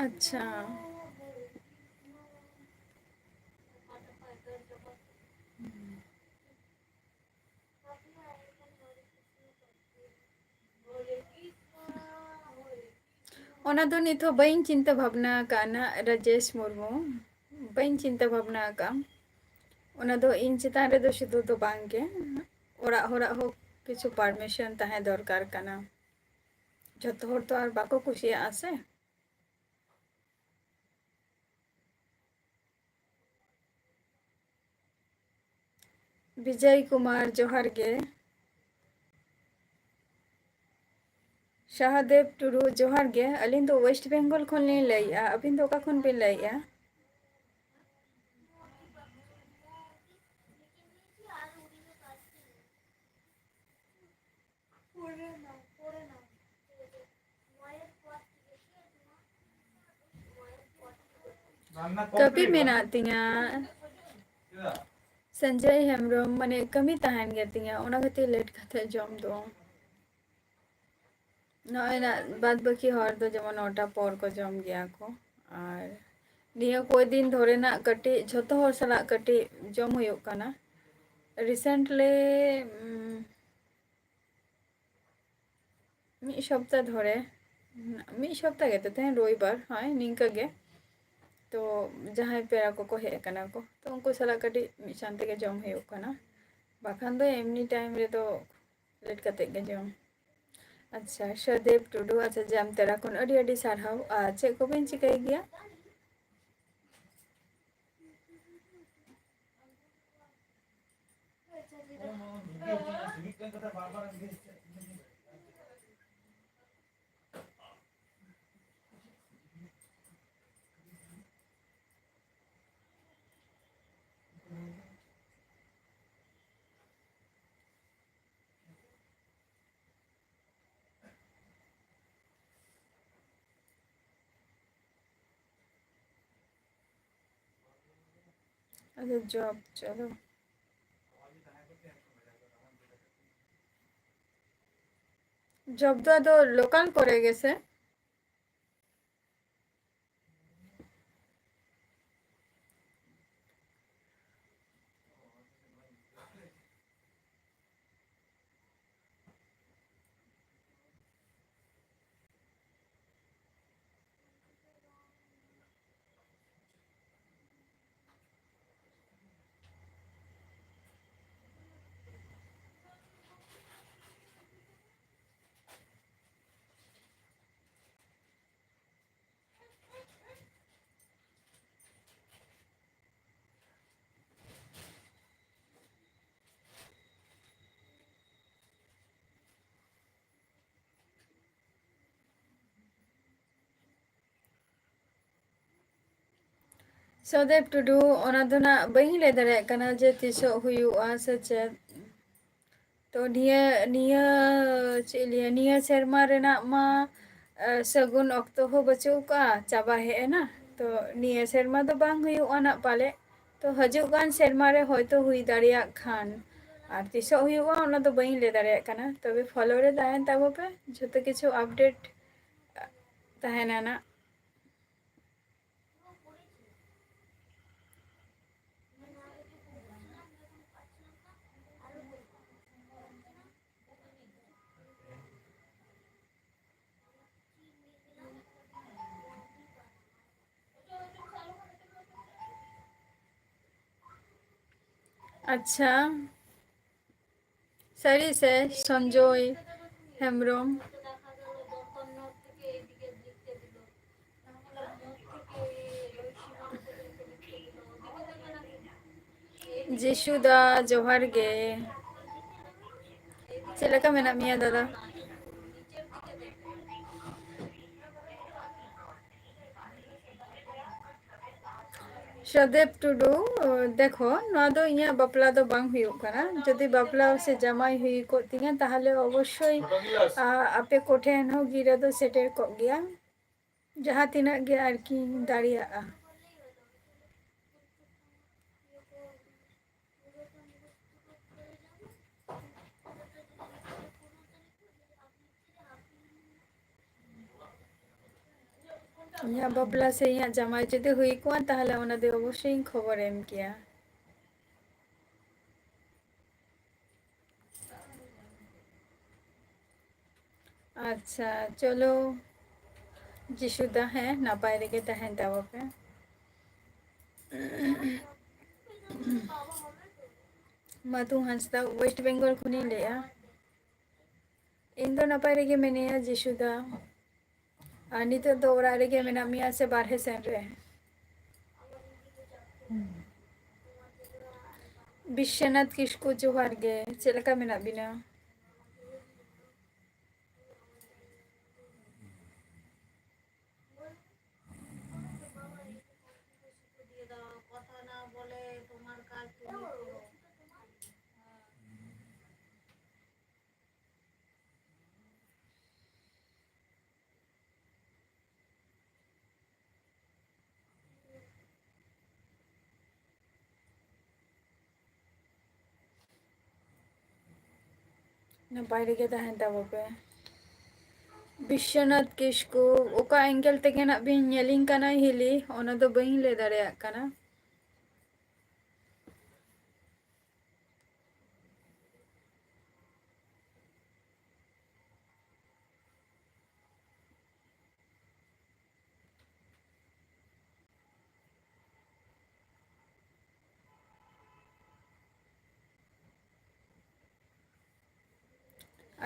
ᱟᱪᱪᱷᱟ᱾ ᱚᱱᱟ ᱫᱚ ᱱᱤᱛ ᱦᱚᱸ ᱵᱟᱹᱧ ᱪᱤᱱᱛᱟᱹ ᱵᱷᱟᱵᱽᱱᱟ ᱟᱠᱟᱫᱼᱟ ᱱᱟᱜ, ᱨᱟᱡᱮᱥ ᱢᱩᱨᱢᱩ᱾ ᱵᱟᱹᱧ ᱪᱤᱱᱛᱟᱹ ᱵᱷᱟᱵᱽᱱᱟ ᱟᱠᱟᱫᱼᱟ᱾ ᱚᱱᱟ ᱫᱚ ᱤᱧ ᱪᱮᱛᱟᱱ ᱨᱮᱫᱚ ᱥᱩᱫᱷᱩ ᱫᱚ ᱵᱟᱝ ᱜᱮ, ᱚᱲᱟᱜ ᱦᱚᱲᱟᱜ ᱦᱚᱸ ᱠᱤᱪᱷᱩ permission ᱛᱟᱦᱮᱸ ᱫᱚᱨᱠᱟᱨ ᱠᱟᱱᱟ᱾ ᱡᱷᱚᱛᱚ ᱦᱚᱲ ᱛᱚ ᱟᱨ ᱵᱟᱠᱚ ᱠᱩᱥᱤᱭᱟᱜᱼᱟ ᱥᱮ᱾ ᱵᱤᱡᱚᱭ ᱠᱩᱢᱟᱨ, ᱡᱚᱦᱟᱨ ᱜᱮ᱾ ᱥᱟᱦᱟᱫᱮᱵ ᱴᱩᱰᱩ, ᱡᱚᱦᱟᱨ ᱜᱮ᱾ ᱟᱹᱞᱤᱧ ᱫᱚ West Bengal ᱠᱷᱚᱱ ᱞᱤᱧ ᱞᱟᱹᱭᱮᱫᱼᱟ, ᱟᱹᱵᱤᱱ ᱫᱚ ᱚᱠᱟ ᱠᱷᱚᱱ ᱵᱤᱱ ᱞᱟᱹᱭᱮᱫᱼᱟ? ᱠᱟᱹᱢᱤ ᱢᱮᱱᱟᱜ ᱛᱤᱧᱟ᱾ ᱥᱚᱧᱡᱚᱭ ᱦᱮᱢᱵᱨᱚᱢ, ᱢᱟᱱᱮ ᱠᱟᱹᱢᱤ ᱛᱟᱦᱮᱱ ᱜᱮ ᱛᱤᱧᱟ, ᱚᱱᱟ ᱠᱷᱟᱹᱛᱤᱨ late ᱠᱟᱛᱮ ᱡᱚᱢ ᱫᱚ᱾ ᱱᱚᱜᱼᱚᱭ ᱱᱟᱜ ᱵᱟᱫ ᱵᱟᱹᱠᱤ ᱦᱚᱲ ᱫᱚ ᱡᱮᱢᱚᱱ ᱱᱚᱴᱟ ᱯᱚᱨ ᱠᱚ ᱡᱚᱢ ᱜᱮᱭᱟ ᱠᱚ᱾ ᱟᱨ ᱱᱤᱭᱟᱹ ᱠᱚᱭ ᱫᱤᱱ ᱫᱷᱚᱨᱮ ᱱᱟᱜ ᱠᱟᱹᱴᱤᱡ ᱡᱷᱚᱛᱚ ᱦᱚᱲ ᱥᱟᱞᱟᱜ ᱠᱟᱹᱴᱤᱡ ᱡᱚᱢ ᱦᱩᱭᱩᱜ ᱠᱟᱱᱟ᱾ Recently, ᱩᱢ, ᱢᱤᱫ ᱥᱚᱯᱛᱟ ᱫᱷᱚᱨᱮ, ᱢᱤᱫ ᱥᱚᱯᱛᱟ ᱜᱮᱛᱚ ᱛᱮᱦᱮᱧ ᱨᱚᱵᱤᱵᱟᱨ, ᱦᱳᱭ, ᱱᱤᱝᱠᱟᱹ ᱜᱮ᱾ ᱛᱚ ᱡᱟᱦᱟᱸᱭ ᱯᱮᱲᱟ ᱠᱚᱠᱚ ᱦᱮᱡ ᱟᱠᱟᱱᱟ ᱠᱚ, ᱛᱚ ᱩᱱᱠᱩ ᱥᱟᱞᱟᱜ ᱠᱟᱹᱴᱤᱡ ᱢᱤᱫ ᱥᱟᱶ ᱛᱮᱜᱮ ᱡᱚᱢ ᱦᱩᱭᱩᱜ ᱠᱟᱱᱟ, ᱵᱟᱠᱷᱟᱱ ᱫᱚ ᱮᱢᱱᱤ time ᱨᱮᱫᱚ late ᱠᱟᱛᱮᱫ ᱜᱮ ᱡᱚᱢ᱾ ᱟᱪᱪᱷᱟ, ᱥᱚᱫᱮᱵ ᱴᱩᱰᱩ, ᱟᱪᱪᱷᱟ, ᱡᱟᱢᱛᱮᱨᱟ ᱠᱷᱚᱱ ᱟᱹᱰᱤ ᱟᱹᱰᱤ ᱥᱟᱨᱦᱟᱣ᱾ ᱟᱨ ᱪᱮᱫ ᱠᱚᱵᱤᱱ ᱪᱤᱠᱟᱹᱭ ᱜᱮᱭᱟ? ᱟᱪᱪᱷᱟ, job, ᱪᱚᱞᱚ᱾ Job ᱫᱚ ᱟᱫᱚ local ᱠᱚᱨᱮ ᱜᱮᱥᱮ? ᱥᱚᱫᱮᱵ ᱴᱩᱰᱩ, ᱚᱱᱟ ᱫᱚ ᱱᱟᱜ ᱵᱟᱹᱧ ᱞᱟᱹᱭ ᱫᱟᱲᱮᱭᱟᱜ ᱠᱟᱱᱟ ᱡᱮ ᱛᱤᱥᱚᱜ ᱦᱩᱭᱩᱜᱼᱟ ᱥᱮ ᱪᱮᱫ᱾ ᱛᱚ ᱱᱤᱭᱟᱹ, ᱱᱤᱭᱟᱹ, ᱪᱮᱫ ᱤᱧ ᱞᱟᱹᱭᱟ, ᱱᱤᱭᱟᱹ ᱥᱮᱨᱢᱟ ᱨᱮᱱᱟᱜ ᱢᱟ, ᱮ, ᱥᱟᱹᱜᱩᱱ ᱚᱠᱛᱚ ᱦᱚᱸ ᱵᱟᱹᱪᱩᱜ ᱠᱟᱜᱼᱟ, ᱪᱟᱵᱟ ᱦᱮᱡ ᱮᱱᱟ᱾ ᱛᱚ ᱱᱤᱭᱟᱹ ᱥᱮᱨᱢᱟ ᱫᱚ ᱵᱟᱝ ᱦᱩᱭᱩᱜᱼᱟ ᱱᱟᱜ ᱯᱟᱞᱮ᱾ ᱛᱚ ᱦᱤᱡᱩᱜ ᱠᱟᱱ ᱥᱮᱨᱢᱟ ᱨᱮ ᱦᱚᱭᱛᱳ ᱦᱩᱭ ᱫᱟᱲᱮᱭᱟᱜ ᱠᱷᱟᱱ, ᱟᱨ ᱛᱤᱥᱚᱜ ᱦᱩᱭᱩᱜᱼᱟ ᱚᱱᱟ ᱫᱚ ᱵᱟᱹᱧ ᱞᱟᱹᱭ ᱫᱟᱲᱮᱭᱟᱜ ᱠᱟᱱᱟ᱾ ᱛᱚᱵᱮ follow ᱨᱮ ᱛᱟᱦᱮᱱ ᱛᱟᱵᱚ ᱯᱮ, ᱡᱷᱚᱛᱚ ᱠᱤᱪᱷᱩ update ᱛᱟᱦᱮᱱᱟ ᱱᱟᱜ᱾ ᱟᱪᱪᱷᱟ, ᱥᱟᱹᱨᱤ ᱥᱮ ᱥᱚᱧᱡᱚᱭ ᱦᱮᱢᱵᱨᱚᱢ? ᱡᱤᱥᱩ ᱫᱟ, ᱡᱚᱦᱟᱨ ᱜᱮ᱾ ᱪᱮᱫ ᱞᱮᱠᱟ ᱢᱮᱱᱟᱜ ᱢᱮᱭᱟ ᱫᱟᱫᱟ? ᱥᱚᱫᱮᱵ ᱴᱩᱰᱩ, ᱫᱮᱠᱷᱚ, ᱱᱚᱣᱟ ᱫᱚ ᱤᱧᱟᱹᱜ ᱵᱟᱯᱞᱟ ᱫᱚ ᱵᱟᱝ ᱦᱩᱭᱩᱜ ᱠᱟᱱᱟ᱾ ᱡᱩᱫᱤ ᱵᱟᱯᱞᱟ ᱥᱮ ᱡᱟᱢᱟᱭ ᱦᱩᱭ ᱠᱚᱜ ᱛᱤᱧᱟ, ᱛᱟᱦᱞᱮ ᱚᱵᱚᱥᱥᱳᱭ, ᱟ, ᱟᱯᱮ ᱠᱚᱴᱷᱮᱱ ᱦᱚᱸ ᱜᱤᱨᱟᱹ ᱫᱚ ᱥᱮᱴᱮᱨ ᱠᱚᱜ ᱜᱮᱭᱟ, ᱡᱟᱦᱟᱸ ᱛᱤᱱᱟᱹᱜ ᱜᱮ ᱟᱨᱠᱤ ᱫᱟᱲᱮᱭᱟᱜᱼᱟ᱾ ᱤᱧᱟᱹᱜ ᱵᱟᱯᱞᱟ ᱥᱮ ᱤᱧᱟᱹᱜ ᱡᱟᱢᱟᱭ ᱡᱩᱫᱤ ᱦᱩᱭ ᱠᱚᱜᱼᱟ, ᱛᱟᱦᱞᱮ ᱚᱱᱟ ᱫᱚ ᱚᱵᱚᱥᱥᱳᱭ ᱤᱧ ᱠᱷᱚᱵᱚᱨ ᱮᱢ ᱠᱮᱭᱟ᱾ ᱟᱪᱪᱷᱟ, ᱪᱚᱞᱚ ᱡᱤᱥᱩ ᱫᱟ, ᱦᱮᱸ, ᱱᱟᱯᱟᱭ ᱨᱮᱜᱮ ᱛᱟᱦᱮᱱ ᱛᱟᱵᱚ ᱯᱮ᱾ ᱢᱟᱛᱩ ᱦᱟᱸᱥᱫᱟ, ᱳᱭᱮᱥᱴ ᱵᱮᱝᱜᱚᱞ ᱠᱷᱚᱱᱤᱧ ᱞᱟᱹᱭᱮᱜᱼᱟ᱾ ᱤᱧ ᱫᱚ ᱱᱟᱯᱟᱭ ᱨᱮᱜᱮ ᱢᱮᱱᱟᱹᱧᱟ, ᱡᱤᱥᱩ ᱫᱟ᱾ ᱟᱨ ᱱᱤᱛᱚᱜ ᱫᱚ ᱚᱲᱟᱜ ᱨᱮᱜᱮ ᱢᱮᱱᱟᱜ ᱢᱮᱭᱟ ᱥᱮ ᱵᱟᱨᱦᱮ ᱥᱮᱱ ᱨᱮ? ᱵᱤᱥᱥᱚᱱᱟᱛᱷ ᱠᱤᱥᱠᱩ, ᱡᱚᱦᱟᱨ ᱜᱮ᱾ ᱪᱮᱫ ᱞᱮᱠᱟ ᱢᱮᱱᱟᱜ ᱵᱤᱱᱟ? ᱱᱟᱯᱟᱭ ᱨᱮᱜᱮ ᱛᱟᱦᱮᱱ ᱛᱟᱵᱚ ᱯᱮ᱾ ᱵᱤᱥᱥᱚᱱᱟᱛᱷ ᱠᱤᱥᱠᱩ, ᱚᱠᱟ angle ᱛᱮᱜᱮ ᱱᱟᱜ ᱵᱤᱱ ᱧᱮᱞᱤᱧ ᱠᱟᱱᱟ ᱦᱤᱞᱤ, ᱚᱱᱟ ᱫᱚ ᱵᱟᱹᱧ ᱞᱟᱹᱭ ᱫᱟᱲᱮᱭᱟᱜ ᱠᱟᱱᱟ᱾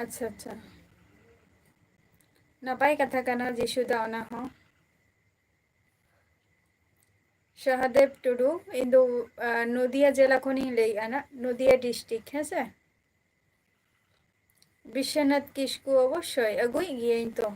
ᱟᱪᱪᱷᱟ, ᱟᱪᱪᱷᱟ᱾ ᱱᱟᱯᱟᱭ ᱠᱟᱛᱷᱟ ᱠᱟᱱᱟ ᱡᱤᱥᱩ ᱫᱟ ᱚᱱᱟ ᱦᱚᱸ᱾ ᱥᱚᱦᱚᱫᱮᱵ ᱴᱩᱰᱩ, ᱤᱧ ᱫᱚ, ᱟ, ᱱᱚᱫᱤᱭᱟ ᱡᱮᱞᱟ ᱠᱷᱚᱱᱤᱧ ᱞᱟᱹᱭᱮᱜᱼᱟ ᱱᱟᱜ, ᱱᱚᱫᱤᱭᱟ district, ᱦᱮᱸ ᱥᱮ? ᱵᱤᱥᱥᱚᱱᱟᱛᱷ ᱠᱤᱥᱠᱩ ᱚᱵᱚᱥᱥᱳᱭ ᱟᱹᱜᱩᱭᱮᱫ ᱜᱤᱭᱟᱹᱧ ᱛᱚ᱾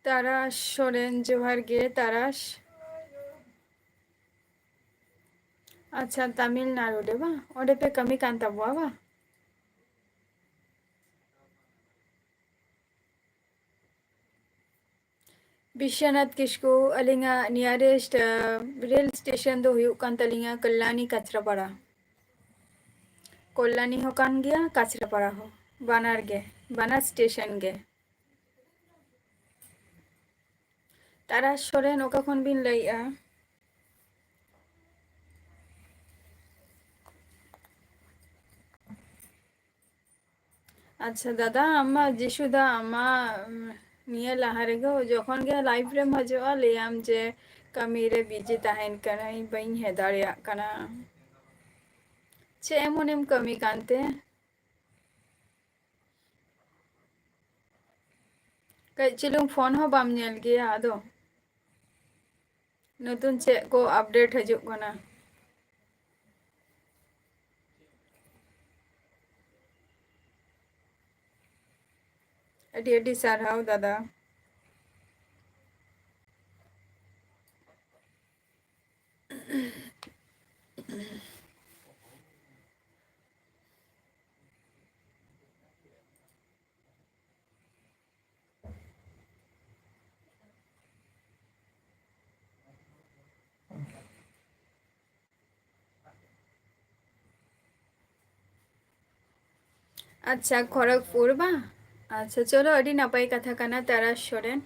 ᱛᱟᱨᱟᱥ ᱥᱚᱨᱮᱱ, ᱡᱚᱦᱟᱨ ᱜᱮ ᱛᱟᱨᱟᱥ᱾ ᱟᱪᱪᱷᱟ, ᱛᱟᱢᱤᱞᱱᱟᱲᱩ ᱨᱮ ᱵᱟᱝ? ᱚᱸᱰᱮ ᱯᱮ ᱠᱟᱹᱢᱤ ᱠᱟᱱ ᱛᱟᱵᱚᱣᱟ ᱵᱟᱝ? ᱵᱤᱥᱥᱚᱱᱟᱛᱷ ᱠᱤᱥᱠᱩ, ᱟᱹᱞᱤᱧᱟᱜ nearest, ᱟᱸ, ᱨᱮᱞ ᱥᱴᱮᱥᱚᱱ ᱫᱚ ᱦᱩᱭᱩᱜ ᱠᱟᱱ ᱛᱟᱹᱞᱤᱧᱟ ᱠᱚᱞᱞᱟᱱᱤ ᱠᱟᱪᱨᱟᱯᱟᱲᱟ᱾ ᱠᱚᱞᱞᱟᱱᱤ ᱦᱚᱸ ᱠᱟᱱ ᱜᱮᱭᱟ, ᱠᱟᱪᱨᱟᱯᱟᱲᱟ ᱦᱚᱸ, ᱵᱟᱱᱟᱨ ᱜᱮ, ᱵᱟᱱᱟᱨ ᱥᱴᱮᱥᱚᱱ ᱜᱮ᱾ ᱛᱟᱨᱟᱥ ᱥᱚᱨᱮᱱ, ᱚᱠᱟ ᱠᱷᱚᱱ ᱵᱤᱱ ᱞᱟᱹᱭᱮᱜᱼᱟ? ᱟᱪᱪᱷᱟ ᱫᱟᱫᱟ, ᱟᱢ ᱢᱟ ᱡᱤᱥᱩ ᱫᱟ, ᱟᱢ ᱢᱟ, ᱩᱢ, ᱱᱤᱭᱟᱹ ᱞᱟᱦᱟ ᱨᱮᱜᱮ ᱡᱚᱠᱷᱚᱱ ᱜᱮ live ᱨᱮᱢ ᱦᱤᱡᱩᱜᱼᱟ, ᱞᱟᱹᱭᱟᱢ ᱡᱮ ᱠᱟᱹᱢᱤ ᱨᱮ busy ᱛᱟᱦᱮᱱ ᱠᱟᱹᱱᱟᱹᱧ, ᱵᱟᱹᱧ ᱦᱮᱡ ᱫᱟᱲᱮᱭᱟᱜ ᱠᱟᱱᱟ᱾ ᱪᱮᱫ ᱮᱢᱚᱱᱮᱢ ᱠᱟᱹᱢᱤ ᱠᱟᱱᱛᱮ? ᱠᱟᱹᱡ ᱪᱩᱞᱩᱝ ᱯᱷᱳᱱ ᱦᱚᱸ ᱵᱟᱢ ᱧᱮᱞ ᱜᱮᱭᱟ ᱟᱫᱚ? ᱱᱚᱛᱩᱱ ᱪᱮᱫ ᱠᱚ ᱟᱯᱰᱮᱴ ᱦᱤᱡᱩᱜ ᱠᱟᱱᱟ? ᱟᱹᱰᱤ ᱟᱹᱰᱤ ᱥᱟᱨᱦᱟᱣ ᱫᱟᱫᱟ᱾ ᱟᱪᱪᱷᱟ, ᱠᱷᱚᱲᱚᱜᱽᱯᱩᱨ ᱵᱟᱝ? ᱟᱪᱪᱷᱟ, ᱪᱚᱞᱚ, ᱟᱹᱰᱤ ᱱᱟᱯᱟᱭ ᱠᱟᱛᱷᱟ ᱠᱟᱱᱟ, ᱛᱟᱨᱟᱥ ᱥᱚᱨᱮᱱ᱾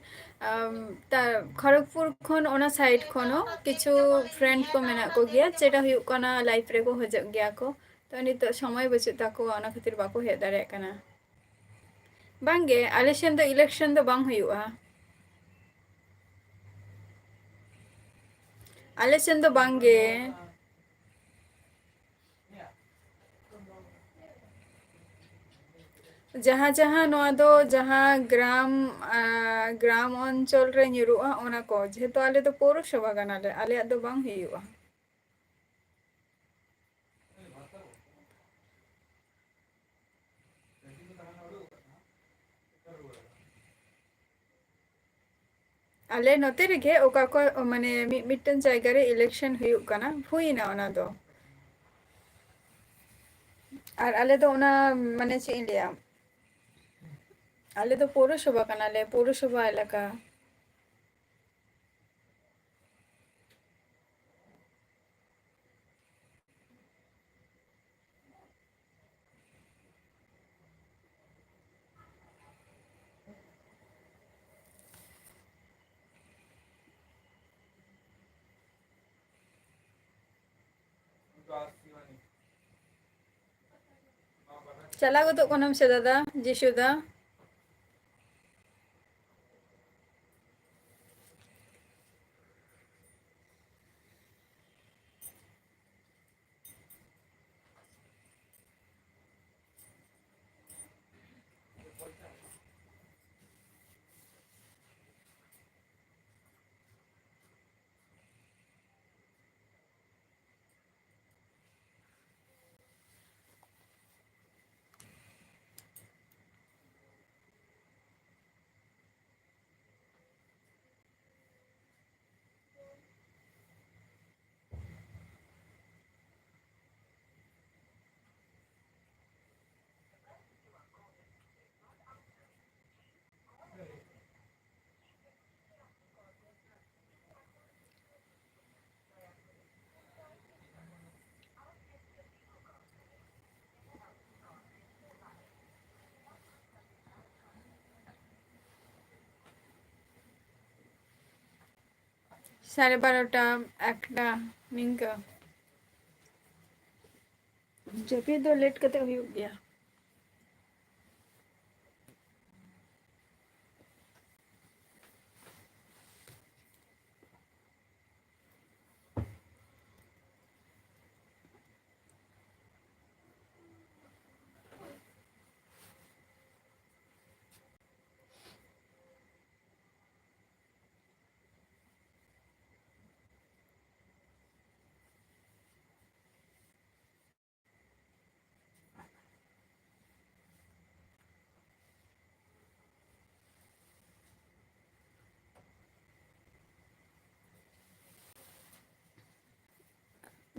ᱟᱢ, ᱛᱟ-, ᱠᱷᱚᱲᱚᱜᱽᱯᱩᱨ ᱠᱷᱚᱱ ᱚᱱᱟ side ᱠᱷᱚᱱ ᱦᱚᱸ ᱠᱤᱪᱷᱩ friend ᱠᱚ ᱢᱮᱱᱟᱜ ᱠᱚᱜᱮᱭᱟ, ᱡᱮᱴᱟ ᱦᱩᱭᱩᱜ ᱠᱟᱱᱟ live ᱨᱮᱠᱚ ᱦᱤᱡᱩᱜ ᱜᱮᱭᱟ ᱠᱚ᱾ ᱛᱚ, ᱱᱤᱛᱚᱜ ᱥᱚᱢᱚᱭ ᱵᱟᱹᱪᱩᱜ ᱛᱟᱠᱚᱣᱟ, ᱚᱱᱟ ᱠᱷᱟᱹᱛᱤᱨ ᱵᱟᱠᱚ ᱦᱮᱡ ᱫᱟᱲᱮᱭᱟᱜ ᱠᱟᱱᱟ᱾ ᱵᱟᱝᱜᱮ, ᱟᱞᱮ ᱥᱮᱱ ᱫᱚ election ᱫᱚ ᱵᱟᱝ ᱦᱩᱭᱩᱜᱼᱟ᱾ ᱟᱞᱮ ᱥᱮᱱ ᱫᱚ ᱵᱟᱝᱜᱮ᱾ ᱡᱟᱦᱟᱸ ᱡᱟᱦᱟᱸ ᱱᱚᱣᱟ ᱫᱚ ᱡᱟᱦᱟᱸ ᱜᱨᱟᱢ, ᱟᱸ, ᱜᱨᱟᱢ ᱚᱧᱪᱚᱞ ᱨᱮ ᱧᱩᱨᱩᱜᱼᱟ, ᱚᱱᱟ ᱠᱚ, ᱡᱮᱦᱮᱛᱩ ᱟᱞᱮ ᱫᱚ ᱯᱳᱣᱨᱚᱥᱚᱵᱷᱟ ᱠᱟᱱᱟᱞᱮ, ᱟᱞᱮᱭᱟᱜ ᱫᱚ ᱵᱟᱝ ᱦᱩᱭᱩᱜᱼᱟ᱾ ᱟᱞᱮ ᱱᱚᱛᱮ ᱨᱮᱜᱮ ᱚᱠᱟ ᱠᱚ, ᱢᱟᱱᱮ, ᱢᱤᱫ ᱢᱤᱫᱴᱮᱱ ᱡᱟᱭᱜᱟ ᱨᱮ election ᱦᱩᱭᱩᱜ ᱠᱟᱱᱟ, ᱦᱩᱭᱱᱟ ᱚᱱᱟ ᱫᱚ᱾ ᱟᱨ ᱟᱞᱮ ᱫᱚ ᱚᱱᱟ, ᱢᱟᱱᱮ, ᱪᱮᱫ ᱤᱧ ᱞᱟᱹᱭᱟ, ᱟᱞᱮ ᱫᱚ ᱯᱳᱣᱨᱚᱥᱚᱵᱷᱟ ᱠᱟᱱᱟᱞᱮ, ᱯᱳᱣᱨᱚᱥᱚᱵᱷᱟ ᱮᱞᱟᱠᱟ᱾ ᱪᱟᱞᱟᱣ ᱜᱚᱫᱚᱜ ᱠᱟᱱᱟᱢ ᱥᱮ ᱫᱟᱫᱟ, ᱡᱤᱥᱩ ᱫᱟ? ᱥᱟᱲᱮ ᱵᱟᱨᱚᱴᱟ, ᱮᱠᱴᱟ ᱱᱤᱝᱠᱟᱹ᱾ ᱡᱟᱹᱯᱤᱫ ᱫᱚ ᱞᱮᱴ ᱠᱟᱛᱮ ᱦᱩᱭᱩᱜ ᱜᱮᱭᱟ᱾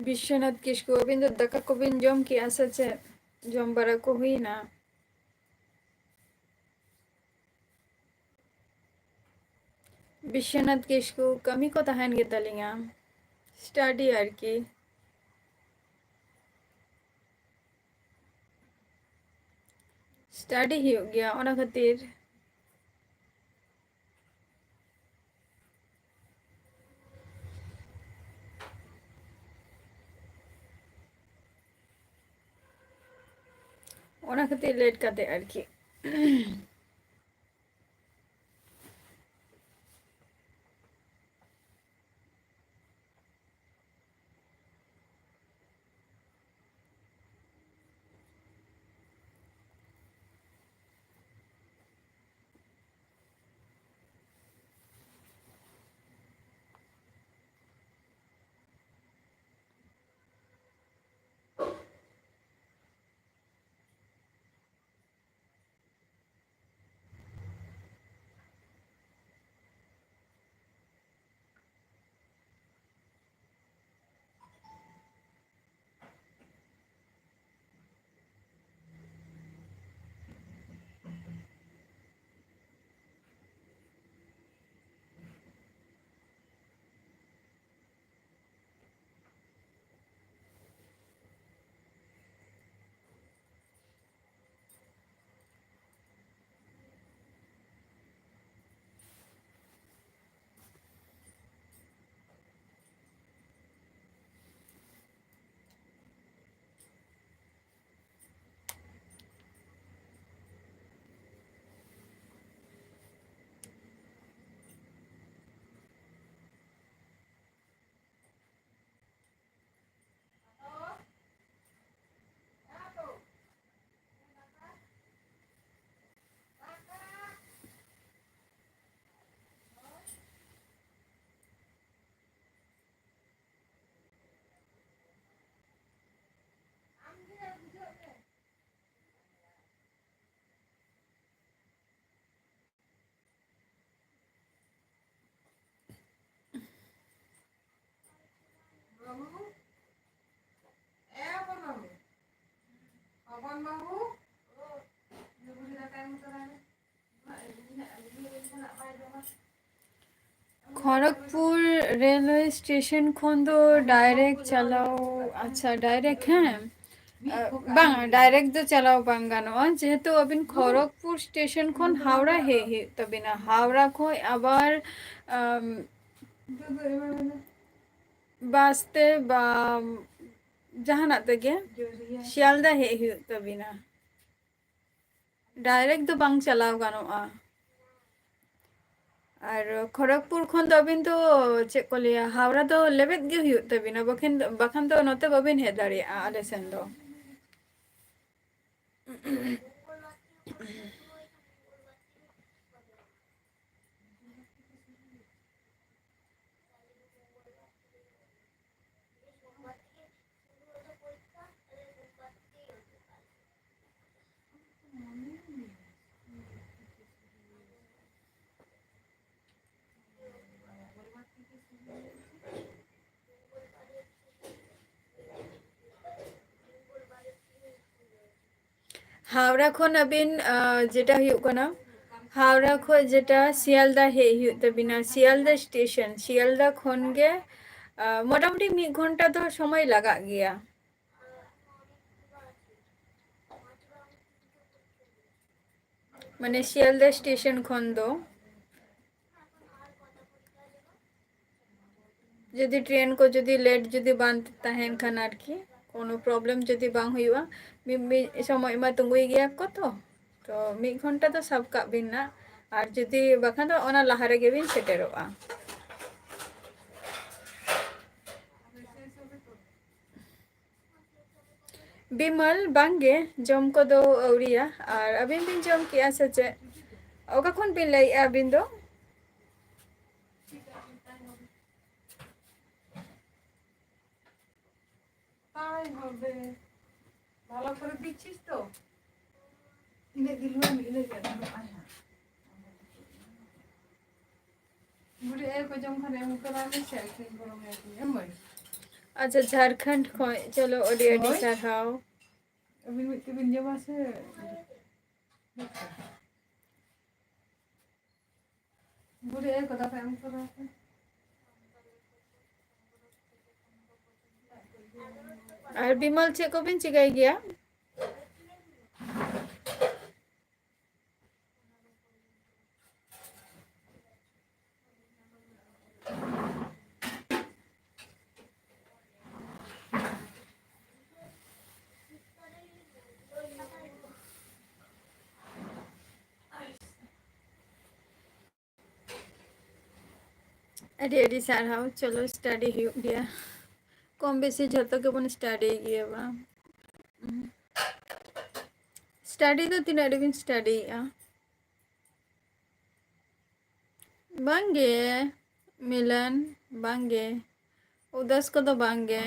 ᱵᱤᱥᱥᱚᱱᱟᱛᱷ ᱠᱤᱥᱠᱩ, ᱟᱹᱵᱤᱱ ᱫᱚ ᱫᱟᱠᱟ ᱠᱚᱵᱤᱱ ᱡᱚᱢ ᱠᱮᱜᱼᱟ ᱥᱮ ᱪᱮᱫ? ᱡᱚᱢ ᱵᱟᱲᱟ ᱠᱚ ᱦᱩᱭᱱᱟ? ᱵᱤᱥᱥᱚᱱᱟᱛᱷ ᱠᱤᱥᱠᱩ, ᱠᱟᱹᱢᱤ ᱠᱚ ᱛᱟᱦᱮᱱ ᱜᱮᱛᱟᱞᱤᱧᱟ, ᱥᱴᱟᱰᱤ ᱟᱨᱠᱤ᱾ ᱥᱴᱟᱰᱤ ᱦᱩᱭᱩᱜ ᱜᱮᱭᱟ, ᱚᱱᱟ ᱠᱷᱟᱹᱛᱤᱨ᱾ ᱚᱱᱟ ᱠᱷᱟᱹᱛᱤᱨ ᱞᱮᱴ ᱠᱟᱛᱮ ᱟᱨᱠᱤ᱾ ᱵᱟᱹᱵᱩ, ᱞᱩᱜᱽᱲᱤ ᱫᱟᱠᱟᱭ ᱮᱢ ᱩᱛᱟᱹᱨᱟ ᱞᱮ᱾ ᱠᱷᱚᱲᱚᱜᱽᱯᱩᱨ ᱨᱮᱞᱣᱮ ᱥᱴᱮᱥᱚᱱ ᱠᱷᱚᱱ ᱫᱚ ᱰᱟᱭᱨᱮᱠᱴ ᱪᱟᱞᱟᱣ, ᱟᱪᱪᱷᱟ, ᱰᱟᱭᱨᱮᱠᱴ, ᱦᱮᱸ᱾ ᱟ, ᱵᱟᱝ, ᱰᱟᱭᱨᱮᱠᱴ ᱫᱚ ᱪᱟᱞᱟᱣ ᱵᱟᱝ ᱜᱟᱱᱚᱜᱼᱟ, ᱡᱮᱦᱮᱛᱩ ᱟᱹᱵᱤᱱ ᱠᱷᱚᱲᱚᱜᱽᱯᱩᱨ ᱥᱴᱮᱥᱚᱱ ᱠᱷᱚᱱ ᱦᱟᱣᱲᱟ ᱦᱮᱡ ᱦᱩᱭᱩᱜ ᱛᱟᱹᱵᱤᱱᱟ᱾ ᱦᱟᱣᱲᱟ ᱠᱷᱚᱱ ᱟᱵᱟᱨ, ᱟᱢ, ᱵᱟᱥ ᱛᱮ ᱵᱟ ᱡᱟᱦᱟᱱᱟᱜ ᱛᱮᱜᱮ ᱥᱤᱭᱟᱞᱫᱟ ᱦᱮᱡ ᱦᱩᱭᱩᱜ ᱛᱟᱹᱵᱤᱱᱟ᱾ ᱰᱟᱭᱨᱮᱠᱴ ᱫᱚ ᱵᱟᱝ ᱪᱟᱞᱟᱣ ᱜᱟᱱᱚᱜᱼᱟ᱾ ᱟᱨ ᱠᱷᱚᱲᱚᱜᱽᱯᱩᱨ ᱠᱷᱚᱱ ᱫᱚ ᱟᱹᱵᱤᱱ ᱫᱚ, ᱪᱮᱫ ᱠᱚ ᱞᱟᱹᱭᱟ, ᱦᱟᱣᱲᱟ ᱫᱚ ᱞᱮᱵᱮᱫ ᱜᱮ ᱦᱩᱭᱩᱜ ᱛᱟᱹᱵᱤᱱᱟ, ᱵᱟᱠᱷᱟᱱ, ᱵᱟᱠᱷᱟᱱ ᱫᱚ ᱱᱚᱛᱮ ᱵᱟᱹᱵᱤᱱ ᱦᱮᱡ ᱫᱟᱲᱮᱭᱟᱜᱼᱟ ᱟᱞᱮ ᱥᱮᱱ ᱫᱚ᱾ ᱦᱟᱣᱲᱟ ᱠᱷᱚᱱ ᱟᱹᱵᱤᱱ, ᱟᱸ, ᱡᱮᱴᱟ ᱦᱩᱭᱩᱜ ᱠᱟᱱᱟ, ᱦᱟᱣᱲᱟ ᱠᱷᱚᱱ ᱡᱮᱴᱟ ᱥᱤᱭᱟᱞᱫᱟ ᱦᱮᱡ ᱦᱩᱭᱩᱜ ᱛᱟᱹᱵᱤᱱᱟ, ᱥᱤᱭᱟᱞᱫᱟ ᱥᱴᱮᱥᱚᱱ, ᱥᱤᱭᱟᱞᱫᱟ ᱠᱷᱚᱱ ᱜᱮ, ᱟᱸ, ᱢᱚᱴᱟᱢᱩᱴᱤ ᱢᱤᱫ ᱜᱷᱚᱱᱴᱟ ᱫᱚ ᱥᱚᱢᱚᱭ ᱞᱟᱜᱟᱜ ᱜᱮᱭᱟ᱾ ᱢᱟᱱᱮ ᱥᱤᱭᱟᱞᱫᱟ ᱥᱴᱮᱥᱚᱱ ᱠᱷᱚᱱ ᱫᱚ᱾ ᱡᱩᱫᱤ ᱴᱨᱮᱱ ᱠᱚ ᱡᱩᱫᱤ ᱞᱮᱴ ᱡᱩᱫᱤ ᱵᱟᱝ ᱛᱟᱦᱮᱱ ᱠᱷᱟᱱ ᱟᱨᱠᱤ, ᱠᱳᱱᱳ ᱯᱨᱚᱵᱞᱮᱢ ᱡᱩᱫᱤ ᱵᱟᱝ ᱦᱩᱭᱩᱜᱼᱟ, ᱢᱤᱫ, ᱢᱤᱫ ᱥᱚᱢᱚᱭ ᱢᱟ ᱛᱤᱸᱜᱩᱭ ᱜᱮᱭᱟ ᱠᱚ ᱛᱚ, ᱛᱚ ᱢᱤᱫ ᱜᱷᱚᱱᱴᱟ ᱫᱚ ᱥᱟᱵ ᱠᱟᱜ ᱵᱤᱱ ᱱᱟᱜ, ᱟᱨ ᱡᱩᱫᱤ ᱵᱟᱠᱷᱟᱱ ᱫᱚ ᱚᱱᱟ ᱞᱟᱦᱟ ᱨᱮᱜᱮ ᱵᱤᱱ ᱥᱮᱴᱮᱨᱚᱜᱼᱟ᱾ ᱵᱤᱢᱚᱞ, ᱵᱟᱝᱜᱮ, ᱡᱚᱢ ᱠᱚᱫᱚ ᱟᱹᱣᱨᱤᱭᱟ᱾ ᱟᱨ ᱟᱹᱵᱤᱱ ᱵᱤᱱ ᱡᱚᱢ ᱠᱮᱜᱼᱟ ᱥᱮ ᱪᱮᱫ? ᱚᱠᱟ ᱠᱷᱚᱱ ᱵᱤᱱ ᱞᱟᱹᱭᱮᱜᱼᱟ ᱟᱹᱵᱤᱱ ᱫᱚ? ᱟᱭ ᱦᱚᱵᱮ, ᱵᱷᱟᱞᱚ ᱠᱚᱨᱮ ᱫᱤᱪᱷᱤᱥ ᱛᱚ? ᱤᱱᱟᱹᱜ ᱜᱮ ᱞᱩᱭ ᱢᱮ, ᱤᱱᱟᱹᱜ ᱜᱮ ᱟᱫᱚ ᱟᱭ ᱦᱟᱸᱜ᱾ ᱵᱩᱰᱤ ᱟᱭᱳ ᱠᱚ ᱡᱚᱢ ᱠᱷᱟᱱ ᱮᱢ ᱩᱛᱟᱹᱨᱟᱭ ᱢᱮ ᱥᱮ, ᱟᱹᱠᱷᱨᱤᱧ ᱜᱚᱲᱚ ᱢᱮ ᱟᱹᱠᱷᱨᱤᱧ, ᱮᱢ ᱢᱟᱹᱭ? ᱟᱪᱪᱷᱟ, ᱡᱷᱟᱲᱠᱷᱚᱸᱰ ᱠᱷᱚᱱ, ᱪᱚᱞᱚ, ᱟᱹᱰᱤ ᱟᱹᱰᱤ ᱦᱳᱭ᱾ ᱥᱟᱨᱦᱟᱣ᱾ ᱟᱹᱵᱤᱱ ᱢᱤᱫ ᱛᱮᱵᱤᱱ ᱡᱚᱢᱟ ᱥᱮ? ᱵᱩᱲᱤ ᱟᱭᱳ ᱠᱚ ᱫᱟᱠᱟ ᱮᱢ ᱠᱚ ᱫᱚ ᱯᱮ᱾ ᱟᱨ ᱵᱤᱢᱚᱞ, ᱪᱮᱫ ᱠᱚᱵᱤᱱ ᱪᱤᱠᱟᱹᱭ ᱜᱮᱭᱟ? ᱟᱹᱰᱤ ᱟᱹᱰᱤ ᱥᱟᱨᱦᱟᱣ᱾ ᱪᱚᱞᱚ, study ᱦᱩᱭᱩᱜ ᱜᱮᱭᱟ, ᱠᱚᱢ ᱵᱮᱥᱤ ᱡᱷᱚᱛᱚ ᱜᱮᱵᱚᱱ study ᱜᱮᱭᱟ ᱵᱟᱝ? Study ᱫᱚ ᱛᱤᱱᱟᱹᱜ ᱨᱮᱵᱤᱱ studyᱭᱮᱜᱼᱟ? ᱵᱟᱝᱜᱮ ᱢᱤᱞᱚᱱ, ᱵᱟᱝᱜᱮ, ᱩᱫᱟᱹᱥ ᱠᱚᱫᱚ ᱵᱟᱝᱜᱮ᱾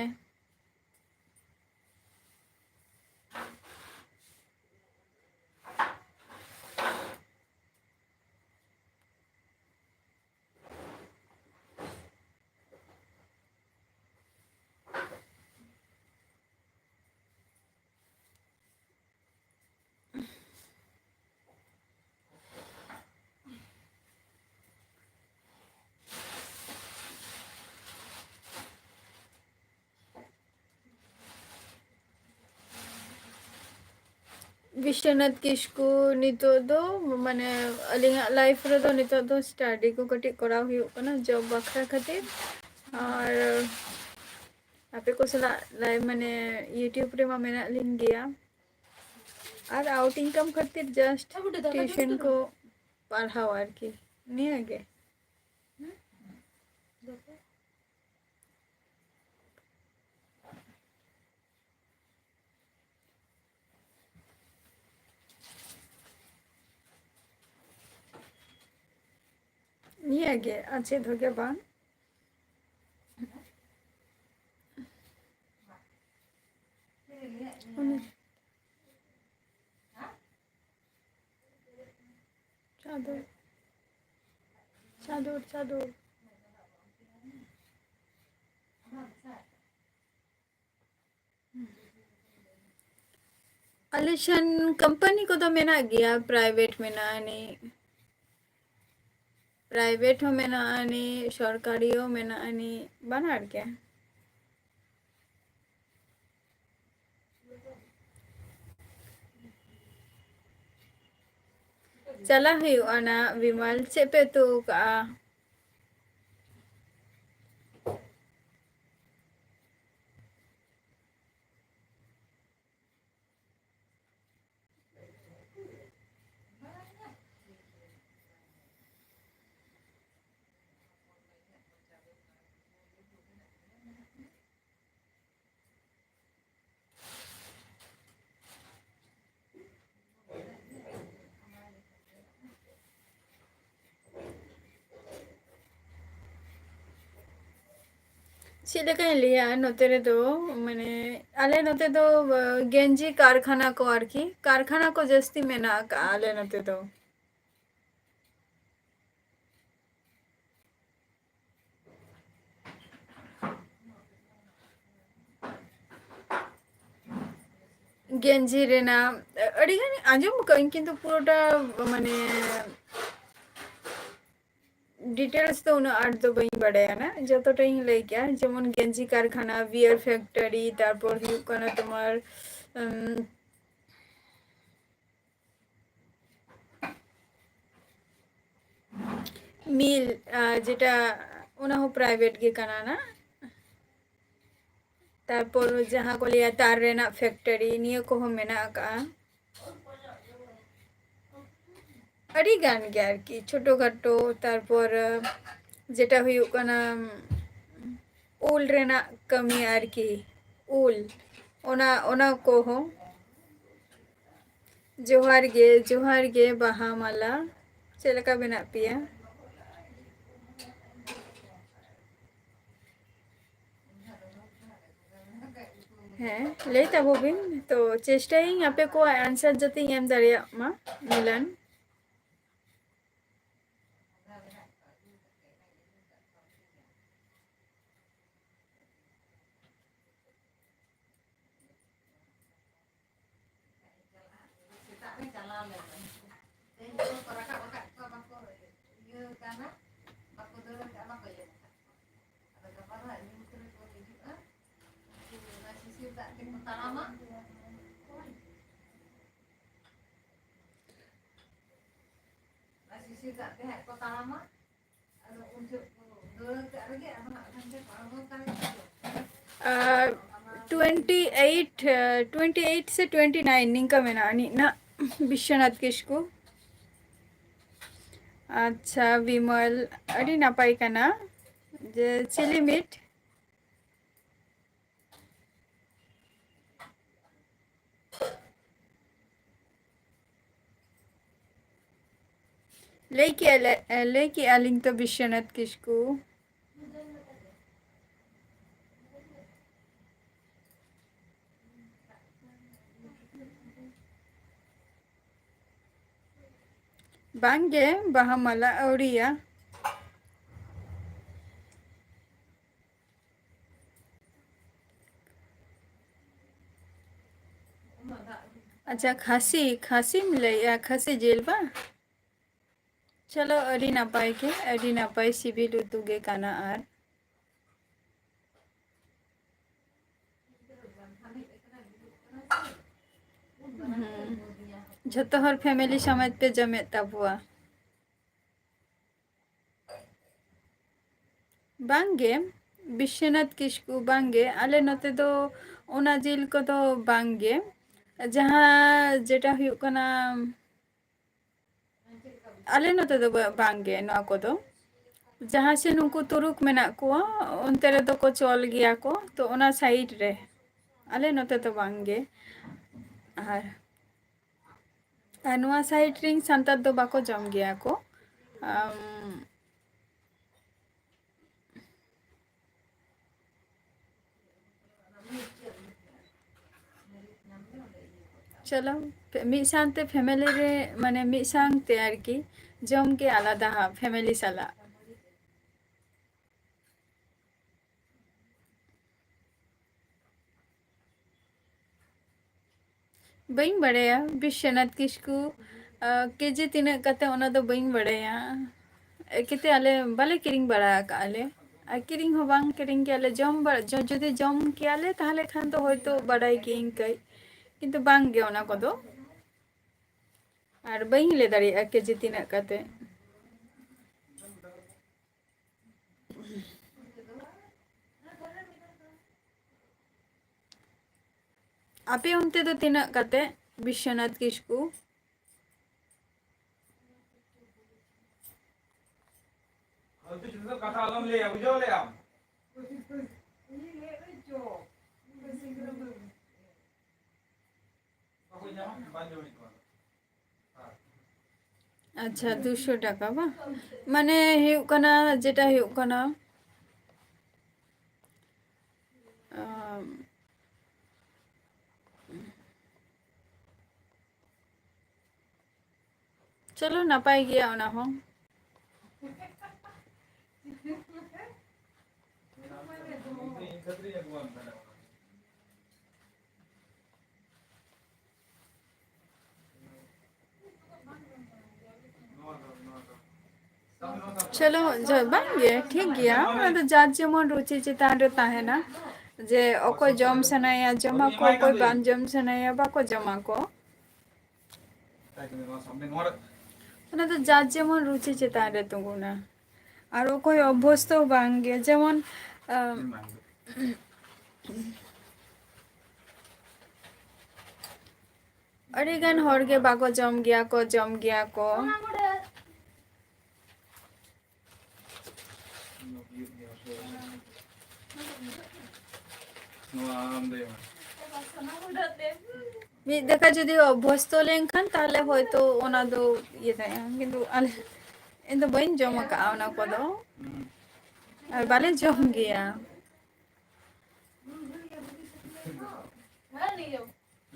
ᱵᱤᱥᱥᱚᱱᱟᱛᱷ ᱠᱤᱥᱠᱩ, ᱱᱤᱛᱚᱜ ᱫᱚ ᱢᱟᱱᱮ ᱟᱹᱞᱤᱧᱟᱜ life ᱨᱮᱫᱚ ᱱᱤᱛᱚᱜ ᱫᱚ study ᱠᱚ ᱠᱟᱹᱴᱤᱡ ᱠᱚᱨᱟᱣ ᱦᱩᱭᱩᱜ ᱠᱟᱱᱟ job ᱵᱟᱠᱷᱨᱟ ᱠᱷᱟᱹᱛᱤᱨ᱾ ᱟᱨ ᱟᱯᱮ ᱠᱚ ᱥᱟᱞᱟᱜ ᱞᱟᱭ-, ᱢᱟᱱᱮ YouTube ᱨᱮᱢᱟ ᱢᱮᱱᱟᱜ ᱞᱤᱧ ᱜᱮᱭᱟ᱾ ᱟᱨ out income ᱠᱷᱟᱹᱛᱤᱨ just tuition ᱠᱚ, ᱯᱟᱲᱦᱟᱣ ᱟᱨᱠᱤ, ᱱᱤᱭᱟᱹ ᱜᱮ᱾ ᱱᱤᱭᱟᱹ ᱜᱮ, ᱟᱨ ᱪᱮᱫ ᱦᱚᱸ ᱜᱮ ᱵᱟᱝ᱾ ᱚᱱᱮ ᱪᱟᱫᱚᱨ, ᱪᱟᱫᱚᱨ, ᱪᱟᱫᱚᱨ᱾ ᱟᱞᱮ ᱥᱮᱱ ᱠᱳᱢᱯᱟᱱᱤ ᱠᱚᱫᱚ ᱢᱮᱱᱟᱜ ᱜᱮᱭᱟ, ᱯᱨᱟᱭᱵᱷᱮᱴ ᱢᱮᱱᱟᱜ ᱟᱹᱱᱤᱡ, ᱯᱨᱟᱭᱵᱷᱮᱴ ᱦᱚᱸ ᱢᱮᱱᱟᱜ ᱟᱹᱱᱤᱡ, ᱥᱚᱨᱠᱟᱨᱤ ᱦᱚᱸ ᱢᱮᱱᱟᱜ ᱟᱹᱱᱤᱡ, ᱵᱟᱱᱟᱨ ᱜᱮ᱾ ᱪᱟᱞᱟᱜ ᱦᱩᱭᱩᱜᱼᱟ ᱱᱟ᱾ ᱵᱤᱢᱟᱞ, ᱪᱮᱫ ᱯᱮ ᱩᱛᱩ ᱟᱠᱟᱜᱼᱟ? ᱪᱮᱫ ᱞᱮᱠᱟᱧ ᱞᱟᱹᱭᱟ, ᱱᱚᱛᱮ ᱨᱮᱫᱚ, ᱢᱟᱱᱮ, ᱟᱞᱮ ᱱᱚᱛᱮ ᱫᱚ, ᱟ, ᱜᱮᱧᱡᱤ ᱠᱟᱨᱠᱷᱟᱱᱟ ᱠᱚ ᱟᱨᱠᱤ, ᱠᱟᱨᱠᱷᱟᱱᱟ ᱠᱚ ᱡᱟᱹᱥᱛᱤ ᱢᱮᱱᱟᱜ ᱟᱠᱟᱜᱼᱟ ᱟᱞᱮ ᱱᱚᱛᱮ ᱫᱚ᱾ ᱜᱮᱧᱡᱤ ᱨᱮᱱᱟᱜ ᱟᱹᱰᱤᱜᱟᱱ ᱟᱸᱡᱚᱢ ᱟᱠᱟᱫᱟᱹᱧ, ᱠᱤᱱᱛᱩ ᱯᱩᱨᱟᱹᱴᱟ, ᱢᱟᱱᱮ, ᱰᱤᱴᱮᱞᱥ ᱫᱚ ᱩᱱᱟᱹᱜ ᱟᱸᱴ ᱫᱚ ᱵᱟᱹᱧ ᱵᱟᱰᱟᱭᱟ ᱱᱟ, ᱡᱚᱛᱚᱴᱟᱧ ᱞᱟᱹᱭ ᱠᱮᱜᱼᱟ, ᱡᱮᱢᱚᱱ ᱜᱮᱧᱡᱤ ᱠᱟᱨᱠᱷᱟᱱᱟ, ᱵᱤᱭᱟᱨ ᱯᱷᱮᱠᱴᱟᱨᱤ, ᱛᱟᱨᱯᱚᱨ ᱦᱩᱭᱩᱜ ᱠᱟᱱᱟ ᱛᱳᱢᱟᱨ, ᱩᱢ, ᱢᱤᱞ, ᱟᱨ ᱡᱮᱴᱟ, ᱚᱱᱟ ᱦᱚᱸ ᱯᱨᱟᱭᱵᱷᱮᱴ ᱜᱮ ᱠᱟᱱᱟ ᱱᱟ᱾ ᱛᱟᱨᱯᱚᱨ ᱡᱟᱦᱟᱸ ᱠᱚ ᱞᱟᱹᱭᱟ ᱛᱟᱨ ᱨᱮᱱᱟᱜ ᱯᱷᱮᱠᱴᱟᱨᱤ, ᱱᱤᱭᱟᱹ ᱠᱚᱦᱚᱸ ᱢᱮᱱᱟᱜ ᱟᱠᱟᱜᱼᱟ᱾ ᱟᱹᱰᱤ ᱜᱟᱱ ᱜᱮ ᱟᱨᱠᱤ, ᱪᱷᱳᱴᱳ ᱠᱷᱟᱴᱳ᱾ ᱛᱟᱨᱯᱚᱨ, ᱡᱮᱴᱟ ᱦᱩᱭᱩᱜ ᱠᱟᱱᱟ, ᱩᱞ ᱨᱮᱱᱟᱜ ᱠᱟᱹᱢᱤ ᱟᱨᱠᱤ, ᱩᱞ, ᱚᱱᱟ, ᱚᱱᱟ ᱠᱚᱦᱚᱸ᱾ ᱡᱚᱦᱟᱨ ᱜᱮ, ᱡᱚᱦᱟᱨ ᱜᱮ ᱵᱟᱦᱟ ᱢᱟᱞᱟ, ᱪᱮᱫ ᱞᱮᱠᱟ ᱢᱮᱱᱟᱜ ᱯᱮᱭᱟ? ᱦᱮᱸ, ᱞᱟᱹᱭ ᱛᱟᱵᱚ ᱵᱤᱱ᱾ ᱛᱚ, ᱪᱮᱥᱴᱟᱭᱟᱹᱧ ᱟᱯᱮ ᱠᱚᱣᱟᱜ ᱟᱱᱥᱟᱨ ᱡᱟᱛᱮᱧ ᱮᱢ ᱫᱟᱲᱮᱭᱟᱜ ᱢᱟ, ᱢᱤᱞᱚᱱ᱾ ᱟᱨ ᱴᱩᱭᱮᱱᱴᱤ ᱮᱭᱤᱴ, ᱴᱩᱭᱮᱱᱴᱤ ᱮᱭᱤᱴ ᱥᱮ ᱴᱩᱭᱮᱱᱴᱤ ᱱᱟᱭᱤᱱ ᱱᱤᱝᱠᱟ ᱢᱮᱱᱟᱜᱼᱟ ᱟᱹᱱᱤᱡ ᱱᱟᱜ, ᱵᱤᱥᱥᱚᱱᱟᱛᱷ ᱠᱤᱥᱠᱩ᱾ ᱟᱪᱪᱷᱟ ᱵᱤᱢᱚᱞ, ᱟᱹᱰᱤ ᱱᱟᱯᱟᱭ ᱠᱟᱱᱟ ᱡᱮ ᱪᱤᱞᱤ ᱢᱤᱴ᱾ ᱞᱟᱹᱭ ᱠᱮᱜᱼᱟ ᱞᱮ, ᱞᱟᱹᱭ ᱠᱮᱜᱼᱟ ᱞᱤᱧ ᱛᱚ ᱵᱤᱥᱥᱚᱱᱟᱛᱷ ᱠᱤᱥᱠᱩ᱾ ᱵᱟᱝᱜᱮ, ᱵᱟᱦᱟ ᱢᱟᱞᱟ ᱟᱹᱣᱲᱤᱭᱟ᱾ ᱟᱪᱪᱷᱟ, ᱠᱷᱟᱹᱥᱤ, ᱠᱷᱟᱹᱥᱤᱢ ᱞᱟᱹᱭᱮᱜᱼᱟ, ᱠᱷᱟᱹᱥᱤ ᱡᱤᱞ ᱵᱟᱝ? ᱪᱚᱞᱚ, ᱟᱹᱰᱤ ᱱᱟᱯᱟᱭ ᱜᱮ, ᱟᱹᱰᱤ ᱱᱟᱯᱟᱭ ᱥᱤᱵᱤᱞ ᱩᱛᱩ ᱜᱮ ᱠᱟᱱᱟ᱾ ᱟᱨ ᱦᱩᱸ, ᱡᱷᱚᱛᱚ ᱦᱚᱲ ᱯᱷᱮᱢᱮᱞᱤ ᱥᱚᱢᱮᱛ ᱯᱮ ᱡᱚᱢᱮᱫ ᱛᱟᱵᱚᱣᱟ᱾ ᱵᱟᱝᱜᱮ, ᱵᱤᱥᱥᱚᱱᱟᱛᱷ ᱠᱤᱥᱠᱩ, ᱵᱟᱝᱜᱮ, ᱟᱞᱮ ᱱᱚᱛᱮ ᱫᱚ ᱚᱱᱟ ᱡᱤᱞ ᱠᱚᱫᱚ ᱵᱟᱝᱜᱮ᱾ ᱡᱟᱦᱟᱸ ᱡᱮᱴᱟ ᱦᱩᱭᱩᱜ ᱠᱟᱱᱟ, ᱟᱞᱮ ᱱᱚᱛᱮ ᱫᱚ ᱵᱟ-, ᱵᱟᱝᱜᱮ ᱱᱚᱣᱟ ᱠᱚᱫᱚ᱾ ᱡᱟᱦᱟᱸ ᱥᱮᱫ ᱱᱩᱠᱩ ᱛᱩᱨᱩᱠ ᱢᱮᱱᱟᱜ ᱠᱚᱣᱟ, ᱚᱱᱛᱮ ᱨᱮᱫᱚ ᱠᱚ ᱪᱚᱞ ᱜᱮᱭᱟ ᱠᱚ, ᱛᱚ ᱚᱱᱟ ᱥᱟᱭᱤᱰ ᱨᱮ᱾ ᱟᱞᱮ ᱱᱚᱛᱮ ᱫᱚ ᱵᱟᱝᱜᱮ᱾ ᱟᱨ, ᱟᱨ ᱱᱚᱣᱟ ᱥᱟᱭᱤᱰ ᱨᱮᱱ ᱥᱟᱱᱛᱟᱲ ᱫᱚ ᱵᱟᱠᱚ ᱡᱚᱢ ᱜᱮᱭᱟ ᱠᱚ᱾ ᱟᱢ, ᱪᱚᱞᱚ, ᱢᱤᱫ ᱥᱟᱶᱛᱮ ᱯᱷᱮᱢᱮᱞᱤ ᱨᱮ, ᱢᱟᱱᱮ ᱢᱤᱫ ᱥᱟᱶᱛᱮ ᱟᱨᱠᱤ ᱡᱚᱢ ᱜᱮ ᱟᱞᱟᱫᱟ ᱦᱟ ᱯᱷᱮᱢᱮᱞᱤ ᱥᱟᱞᱟᱜ᱾ ᱵᱟᱹᱧ ᱵᱟᱲᱟᱭᱟ ᱵᱤᱥᱥᱚᱱᱟᱛᱷ ᱠᱤᱥᱠᱩ, ᱟᱸ, ᱠᱮᱡᱤ ᱛᱤᱱᱟᱹᱜ ᱠᱟᱛᱮ, ᱚᱱᱟ ᱫᱚ ᱵᱟᱹᱧ ᱵᱟᱲᱟᱭᱟ᱾ ᱮᱠᱮᱛᱮ ᱟᱞᱮ ᱵᱟᱞᱮ ᱠᱤᱨᱤᱧ ᱵᱟᱲᱟ ᱟᱠᱟᱫᱼᱟ ᱞᱮ᱾ ᱟᱨ ᱠᱤᱨᱤᱧ ᱦᱚᱸ ᱵᱟᱝ ᱠᱤᱨᱤᱧ ᱠᱮᱭᱟᱞᱮ, ᱡᱚᱢ ᱵᱟ-, ᱡᱚ-, ᱡᱩᱫᱤ ᱡᱚᱢ ᱠᱮᱭᱟᱞᱮ ᱛᱟᱦᱚᱞᱮ ᱠᱷᱟᱱ ᱫᱚ ᱦᱚᱭᱛᱳ ᱵᱟᱰᱟᱭ ᱠᱮᱭᱟᱹᱧ ᱠᱟᱹᱡ, ᱠᱤᱱᱛᱩ ᱵᱟᱝ ᱜᱮ ᱚᱱᱟ ᱠᱚᱫᱚ᱾ ᱟᱨ ᱵᱟᱹᱧ ᱞᱟᱹᱭ ᱫᱟᱲᱮᱭᱟᱜᱼᱟ ᱠᱮᱡᱤ ᱛᱤᱱᱟᱹᱜ ᱠᱟᱛᱮ᱾ ᱟᱯᱮ ᱚᱱᱛᱮ ᱫᱚ ᱛᱤᱱᱟᱹᱜ ᱠᱟᱛᱮ, ᱵᱤᱥᱥᱚᱱᱟᱛᱷ ᱠᱤᱥᱠᱩ? ᱯᱷᱟᱞᱛᱩ ᱪᱷᱩᱛᱩ ᱠᱟᱛᱷᱟ ᱟᱞᱚᱢ ᱞᱟᱹᱭᱟ, ᱵᱩᱡᱷᱟᱹᱣ ᱞᱮ ᱟᱢ? ᱵᱟᱠᱚ ᱧᱟᱢᱟ, ᱵᱟᱝ ᱡᱚᱢᱮᱫ ᱠᱚᱣᱟ᱾ ᱟᱪᱪᱷᱟ, ᱫᱩᱥᱚ ᱴᱟᱠᱟ ᱵᱟᱝ? ᱢᱟᱱᱮ ᱦᱩᱭᱩᱜ ᱠᱟᱱᱟ, ᱡᱮᱴᱟ ᱦᱩᱭᱩᱜ ᱠᱟᱱᱟ, ᱟᱢ, ᱪᱚᱞᱚ, ᱱᱟᱯᱟᱭ ᱜᱮᱭᱟ ᱚᱱᱟ ᱦᱚᱸ᱾ ᱪᱚᱞᱚ, ᱡᱚ-, ᱵᱟᱝ ᱜᱮ, ᱴᱷᱤᱠ ᱜᱮᱭᱟ᱾ ᱚᱱᱟ ᱫᱚ ᱡᱟᱨ ᱡᱮᱢᱚᱱ ᱨᱩᱪᱤ ᱪᱮᱛᱟᱱ ᱨᱮ ᱛᱟᱦᱮᱱᱟ, ᱡᱮ ᱚᱠᱚᱭ ᱡᱚᱢ ᱥᱟᱱᱟᱭᱮᱭᱟ ᱡᱚᱢᱟ ᱠᱚ, ᱚᱠᱚᱭ ᱵᱟᱝ ᱡᱚᱢ ᱥᱟᱱᱟᱭᱮᱭᱟ ᱵᱟᱠᱚ ᱡᱚᱢᱟ ᱠᱚ᱾ ᱚᱱᱟ ᱫᱚ ᱡᱟᱨ ᱡᱮᱢᱚᱱ ᱨᱩᱪᱤ ᱪᱮᱛᱟᱱ ᱨᱮ ᱛᱩᱸᱜᱩᱱᱟ᱾ ᱟᱨ ᱚᱠᱚᱭ ᱚᱵᱵᱷᱚᱥᱛᱚ ᱵᱟᱝ ᱜᱮ, ᱡᱮᱢᱚᱱ, ᱟᱢ, ᱟᱹᱰᱤ ᱜᱟᱱ ᱦᱚᱲ ᱜᱮ ᱵᱟᱠᱚ ᱡᱚᱢ ᱜᱮᱭᱟ ᱠᱚ, ᱡᱚᱢ ᱜᱮᱭᱟ ᱠᱚ᱾ ᱱᱚᱣᱟ ᱟᱢ ᱞᱟᱹᱭ ᱢᱮ᱾ ᱢᱤᱫ ᱫᱟᱠᱟ ᱡᱩᱫᱤ ᱚᱵᱵᱷᱚᱥᱛᱚ ᱞᱮᱱᱠᱷᱟᱱ, ᱛᱟᱦᱞᱮ ᱦᱚᱭᱛᱳ ᱚᱱᱟ ᱫᱚ ᱤᱭᱟᱹ ᱫᱟᱲᱮᱭᱟᱜᱼᱟ, ᱠᱤᱱᱛᱩ ᱟᱞᱮ, ᱤᱧ ᱫᱚ ᱵᱟᱹᱧ ᱡᱚᱢ ᱟᱠᱟᱫᱼᱟ ᱚᱱᱟ ᱠᱚᱫᱚ, ᱦᱩᱸ᱾ ᱟᱨ ᱵᱟᱞᱮ ᱡᱚᱢ ᱜᱮᱭᱟ᱾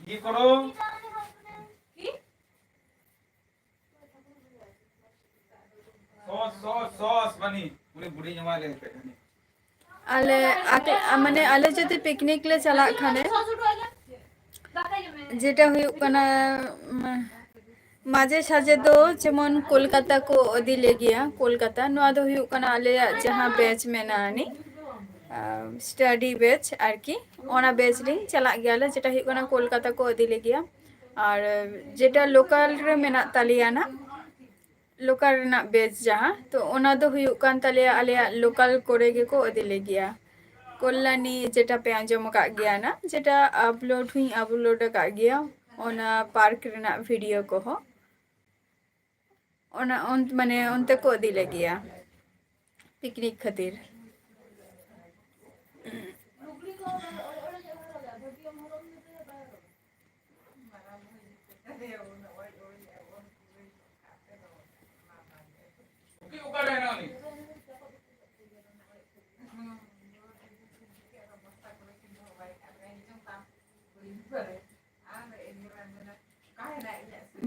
ᱤᱭᱟᱹ ᱠᱚᱨᱚ᱾ ᱥᱚᱥ, ᱥᱚᱥ, ᱥᱚᱥ, ᱵᱟᱹᱱᱤ᱾ ᱩᱱᱤ ᱵᱩᱰᱷᱤ ᱡᱟᱶᱟᱭ ᱞᱮ ᱦᱮᱡ ᱠᱟᱱᱟ᱾ ᱟᱞᱮ, ᱟᱯᱮ, ᱢᱟᱱᱮ, ᱟᱞᱮ ᱡᱩᱫᱤ ᱯᱤᱠᱱᱤᱠ ᱞᱮ ᱪᱟᱞᱟᱜ ᱠᱷᱟᱱᱮ, ᱡᱮᱴᱟ ᱦᱩᱭᱩᱜ ᱠᱟᱱᱟ, ᱩᱢ, ᱢᱟᱡᱷᱮ ᱥᱟᱡᱷᱮ ᱫᱚ ᱡᱮᱢᱚᱱ ᱠᱳᱞᱠᱟᱛᱟ ᱠᱚ ᱤᱫᱤ ᱞᱮᱜᱮᱭᱟ᱾ ᱠᱳᱞᱠᱟᱛᱟ, ᱱᱚᱣᱟ ᱫᱚ ᱦᱩᱭᱩᱜ ᱠᱟᱱᱟ ᱟᱞᱮᱭᱟᱜ ᱡᱟᱦᱟᱸ batch ᱢᱮᱱᱟᱜᱼᱟ ᱟᱹᱱᱤᱡ, study batch ᱟᱨᱠᱤ, ᱚᱱᱟ batch ᱨᱤᱧ ᱪᱟᱞᱟᱜ ᱜᱮᱭᱟᱞᱮ, ᱡᱮᱴᱟ ᱦᱩᱭᱩᱜ ᱠᱟᱱᱟ ᱠᱳᱞᱠᱟᱛᱟ ᱠᱚ ᱤᱫᱤ ᱞᱮᱜᱮᱭᱟ᱾ ᱟᱨ ᱡᱮᱴᱟ local ᱨᱮ ᱢᱮᱱᱟᱜ ᱛᱟᱞᱮᱭᱟ ᱱᱟᱜ, local ᱨᱮᱱᱟᱜ batch ᱡᱟᱦᱟᱸ, ᱛᱚ ᱚᱱᱟ ᱫᱚ ᱦᱩᱭᱩᱜ ᱠᱟᱱ ᱛᱟᱞᱮᱭᱟ ᱟᱞᱮᱭᱟᱜ local ᱠᱚᱨᱮ ᱜᱮᱠᱚ ᱤᱫᱤ ᱞᱮᱜᱮᱭᱟ᱾ ᱠᱚᱞᱞᱟᱱᱤ ᱡᱮᱴᱟ ᱯᱮ ᱟᱸᱡᱚᱢ ᱟᱠᱟᱫ ᱜᱮᱭᱟ ᱱᱟᱜ, ᱡᱮᱴᱟ upload ᱦᱚᱸᱧ upload ᱟᱠᱟᱫ ᱜᱮᱭᱟ, ᱚᱱᱟ park ᱨᱮᱱᱟᱜ video ᱠᱚᱦᱚᱸ᱾ ᱚᱱᱟ ᱚᱱ-, ᱢᱟᱱᱮ ᱚᱱᱛᱮ ᱠᱚ ᱤᱫᱤ ᱞᱮᱜᱮᱭᱟ picnic ᱠᱷᱟᱹᱛᱤᱨ᱾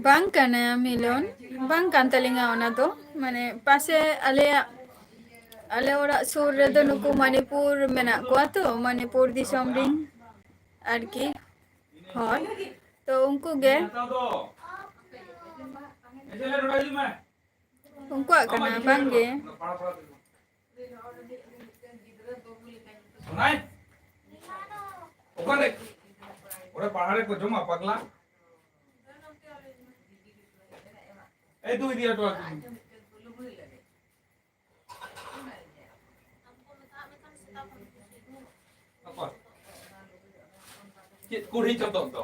ᱵᱟᱝ ᱠᱟᱱᱟ ᱢᱤᱞᱚᱱ, ᱵᱟᱝ ᱠᱟᱱ ᱛᱟᱹᱞᱤᱧᱟ ᱚᱱᱟ ᱫᱚ᱾ ᱢᱟᱱᱮ ᱯᱟᱥᱮ ᱟᱞᱮᱭᱟᱜ, ᱟᱞᱮ ᱚᱲᱟᱜ ᱥᱩᱨ ᱨᱮᱫᱚ ᱱᱩᱠᱩ ᱢᱟᱱᱤᱯᱩᱨ ᱢᱮᱱᱟᱜ ᱠᱚᱣᱟ ᱛᱚ, ᱢᱟᱱᱤᱯᱩᱨ ᱫᱤᱥᱚᱢ ᱨᱤᱱ ᱟᱨᱠᱤ ᱦᱚᱲ᱾ ᱛᱚ ᱩᱱᱠᱩ ᱜᱮ, ᱩᱱᱠᱩᱣᱟᱜ ᱠᱟᱱᱟ, ᱵᱟᱝ ᱜᱮ᱾ ᱥᱚᱱᱟᱭ, ᱚᱠᱟᱨᱮ? ᱚᱸᱰᱮ ᱯᱟᱦᱟᱲ ᱨᱮᱠᱚ ᱡᱚᱢᱟ, ᱯᱟᱜᱽᱞᱟ᱾ ᱮᱭ, ᱫᱩ ᱤᱫᱤ ᱦᱚᱴᱚ ᱟᱹᱠᱤᱱ᱾ ᱚᱠᱚᱭ? ᱪᱮᱫ ᱠᱩᱲᱦᱤ ᱪᱚᱛᱚᱠ ᱫᱚ?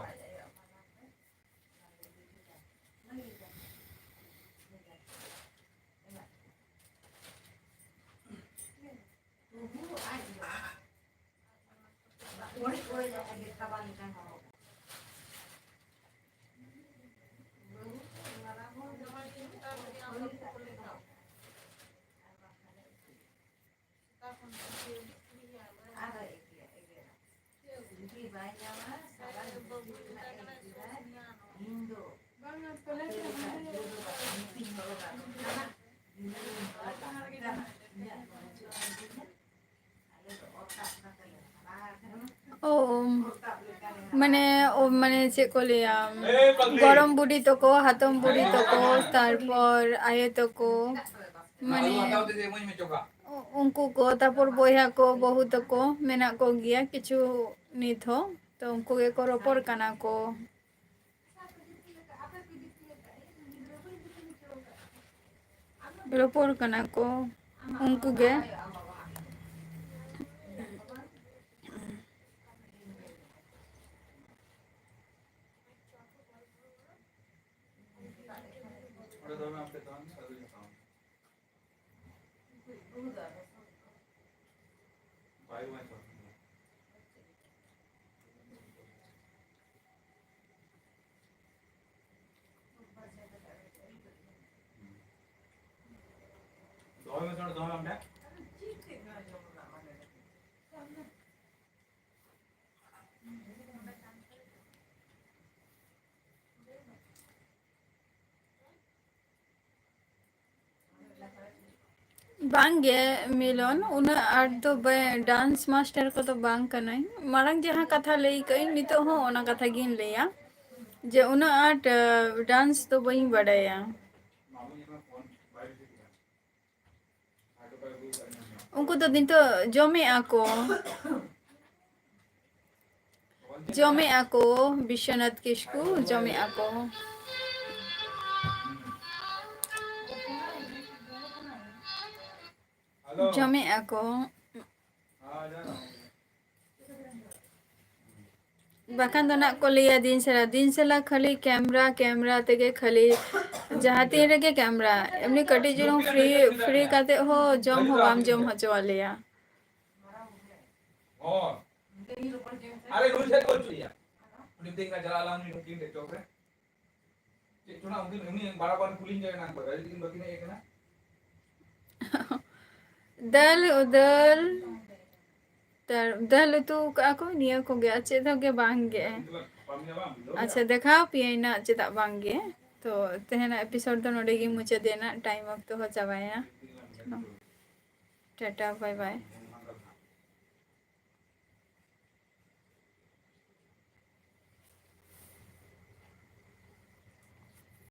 ᱳ, ᱢᱟᱱᱮ, ᱚ, ᱢᱟᱱᱮ ᱪᱮᱫ ᱠᱚ ᱞᱟᱹᱭᱟ, ᱜᱚᱲᱚᱢ ᱵᱩᱰᱷᱤ ᱛᱟᱠᱚ, ᱦᱟᱛᱚᱢ ᱵᱩᱰᱷᱤ ᱛᱟᱠᱚ, ᱛᱟᱨᱯᱚᱨ ᱟᱭᱳ ᱛᱟᱠᱚ, ᱢᱟᱱᱮ ᱩᱱᱠᱩ ᱠᱚ, ᱛᱟᱨᱯᱚᱨ ᱵᱚᱭᱦᱟ ᱠᱚ, ᱵᱟᱹᱦᱩ ᱛᱟᱠᱚ ᱢᱮᱱᱟᱜ ᱠᱚᱜᱮᱭᱟ ᱠᱤᱪᱷᱩ ᱱᱤᱛ ᱦᱚᱸ᱾ ᱛᱚ ᱩᱱᱠᱩ ᱜᱮᱠᱚ ᱨᱚᱯᱚᱲ ᱠᱟᱱᱟ ᱠᱚ᱾ ᱨᱚᱯᱚᱲ ᱠᱟᱱᱟ ᱠᱚ ᱩᱱᱠᱩ ᱜᱮ᱾ ᱵᱟᱝᱜᱮ ᱢᱤᱞᱚᱱ, ᱩᱱᱟᱹᱜ ᱟᱸᱴ ᱫᱚ ᱵᱟᱹᱧ, ᱰᱟᱱᱥ ᱢᱟᱥᱴᱟᱨ ᱠᱚᱫᱚ ᱵᱟᱝ ᱠᱟᱹᱱᱟᱹᱧ᱾ ᱢᱟᱲᱟᱝ ᱡᱟᱦᱟᱸ ᱠᱟᱛᱷᱟ ᱞᱟᱹᱭ ᱠᱟᱜ ᱟᱹᱧ, ᱱᱤᱛᱚᱜ ᱦᱚᱸ ᱚᱱᱟ ᱠᱟᱛᱷᱟ ᱜᱤᱧ ᱞᱟᱹᱭᱟ ᱡᱮ ᱩᱱᱟᱹᱜ ᱟᱸᱴ, ᱟᱸ, ᱰᱟᱱᱥ ᱫᱚ ᱵᱟᱹᱧ ᱵᱟᱰᱟᱭᱟ᱾ ᱩᱱᱠᱩ ᱫᱚ ᱱᱤᱛᱚᱜ ᱡᱚᱢᱮᱜᱼᱟ ᱠᱚ᱾ ᱡᱚᱢᱮᱜᱼᱟ ᱠᱚ, ᱵᱤᱥᱥᱚᱱᱟᱛᱷ ᱠᱤᱥᱠᱩ, ᱡᱚᱢᱮᱜᱼᱟ ᱠᱚ᱾ ᱡᱚᱢᱮᱜᱼᱟ ᱠᱚ᱾ ᱵᱟᱠᱷᱟᱱ ᱫᱚ ᱱᱟᱜ ᱠᱚ ᱞᱟᱹᱭᱟ ᱫᱤᱱ ᱥᱟᱞᱟ, ᱫᱤᱱ ᱥᱟᱞᱟ ᱠᱷᱟᱹᱞᱤ ᱠᱮᱢᱨᱟ, ᱠᱮᱢᱨᱟ ᱛᱮᱜᱮ ᱠᱷᱟᱹᱞᱤ ᱡᱟᱦᱟᱸ ᱛᱤᱱ ᱨᱮᱜᱮ ᱠᱮᱢᱨᱟ᱾ ᱮᱢᱱᱤ ᱠᱟᱹᱴᱤᱡ ᱪᱩᱞᱩᱝ ᱯᱷᱨᱤ, ᱯᱷᱨᱤ ᱠᱟᱛᱮ ᱦᱚᱸ ᱡᱚᱢ ᱦᱚᱸ ᱵᱟᱢ ᱡᱚᱢ ᱦᱚᱪᱚ ᱟᱞᱮᱭᱟ᱾ ᱟᱨᱮ ᱱᱩᱭ ᱥᱮᱫ ᱠᱚ ᱚᱪᱚᱭᱟ᱾ ᱩᱱᱤ ᱛᱮᱜᱮ ᱪᱟᱞᱟᱜ ᱟᱞᱟᱝ ᱩᱱᱤ ᱴᱷᱮᱱ ᱪᱚᱠ ᱨᱮ᱾ ᱪᱮᱫ ᱪᱚ ᱱᱟᱜ ᱩᱱᱠᱤᱱ, ᱩᱱᱤ ᱵᱟᱨᱟ ᱵᱟᱨ ᱠᱩᱞᱤᱧ ᱠᱟᱱᱟ, ᱱᱟᱝ ᱵᱟᱨᱟ ᱡᱩᱫᱤ ᱠᱤᱱ ᱵᱟᱹᱠᱤᱱ ᱦᱮᱡ ᱟᱠᱟᱱᱟ᱾ ᱫᱟᱹᱞ ᱩᱫᱟᱹᱞ, ᱛᱟᱨ-, ᱫᱟᱹᱞ ᱩᱛᱩ ᱠᱟᱜᱼᱟ ᱠᱚ, ᱱᱤᱭᱟᱹ ᱠᱚᱜᱮ, ᱟᱨ ᱪᱮᱫ ᱦᱚᱸ ᱜᱮ ᱵᱟᱝ ᱜᱮ᱾ ᱟᱪᱪᱷᱟ, ᱫᱮᱠᱷᱟᱣ ᱯᱮᱭᱟᱹᱧ ᱱᱟᱜ, ᱪᱮᱫᱟᱜ ᱵᱟᱝ ᱜᱮ᱾ ᱛᱚ, ᱛᱮᱦᱮᱧᱟᱜ episode ᱫᱚ ᱱᱚᱰᱮ ᱜᱮ ᱢᱩᱪᱟᱹᱫ ᱮᱱᱟ, time ᱚᱠᱛᱚ ᱦᱚᱸ ᱪᱟᱵᱟᱭᱮᱱᱟ᱾ Tata, bye bye᱾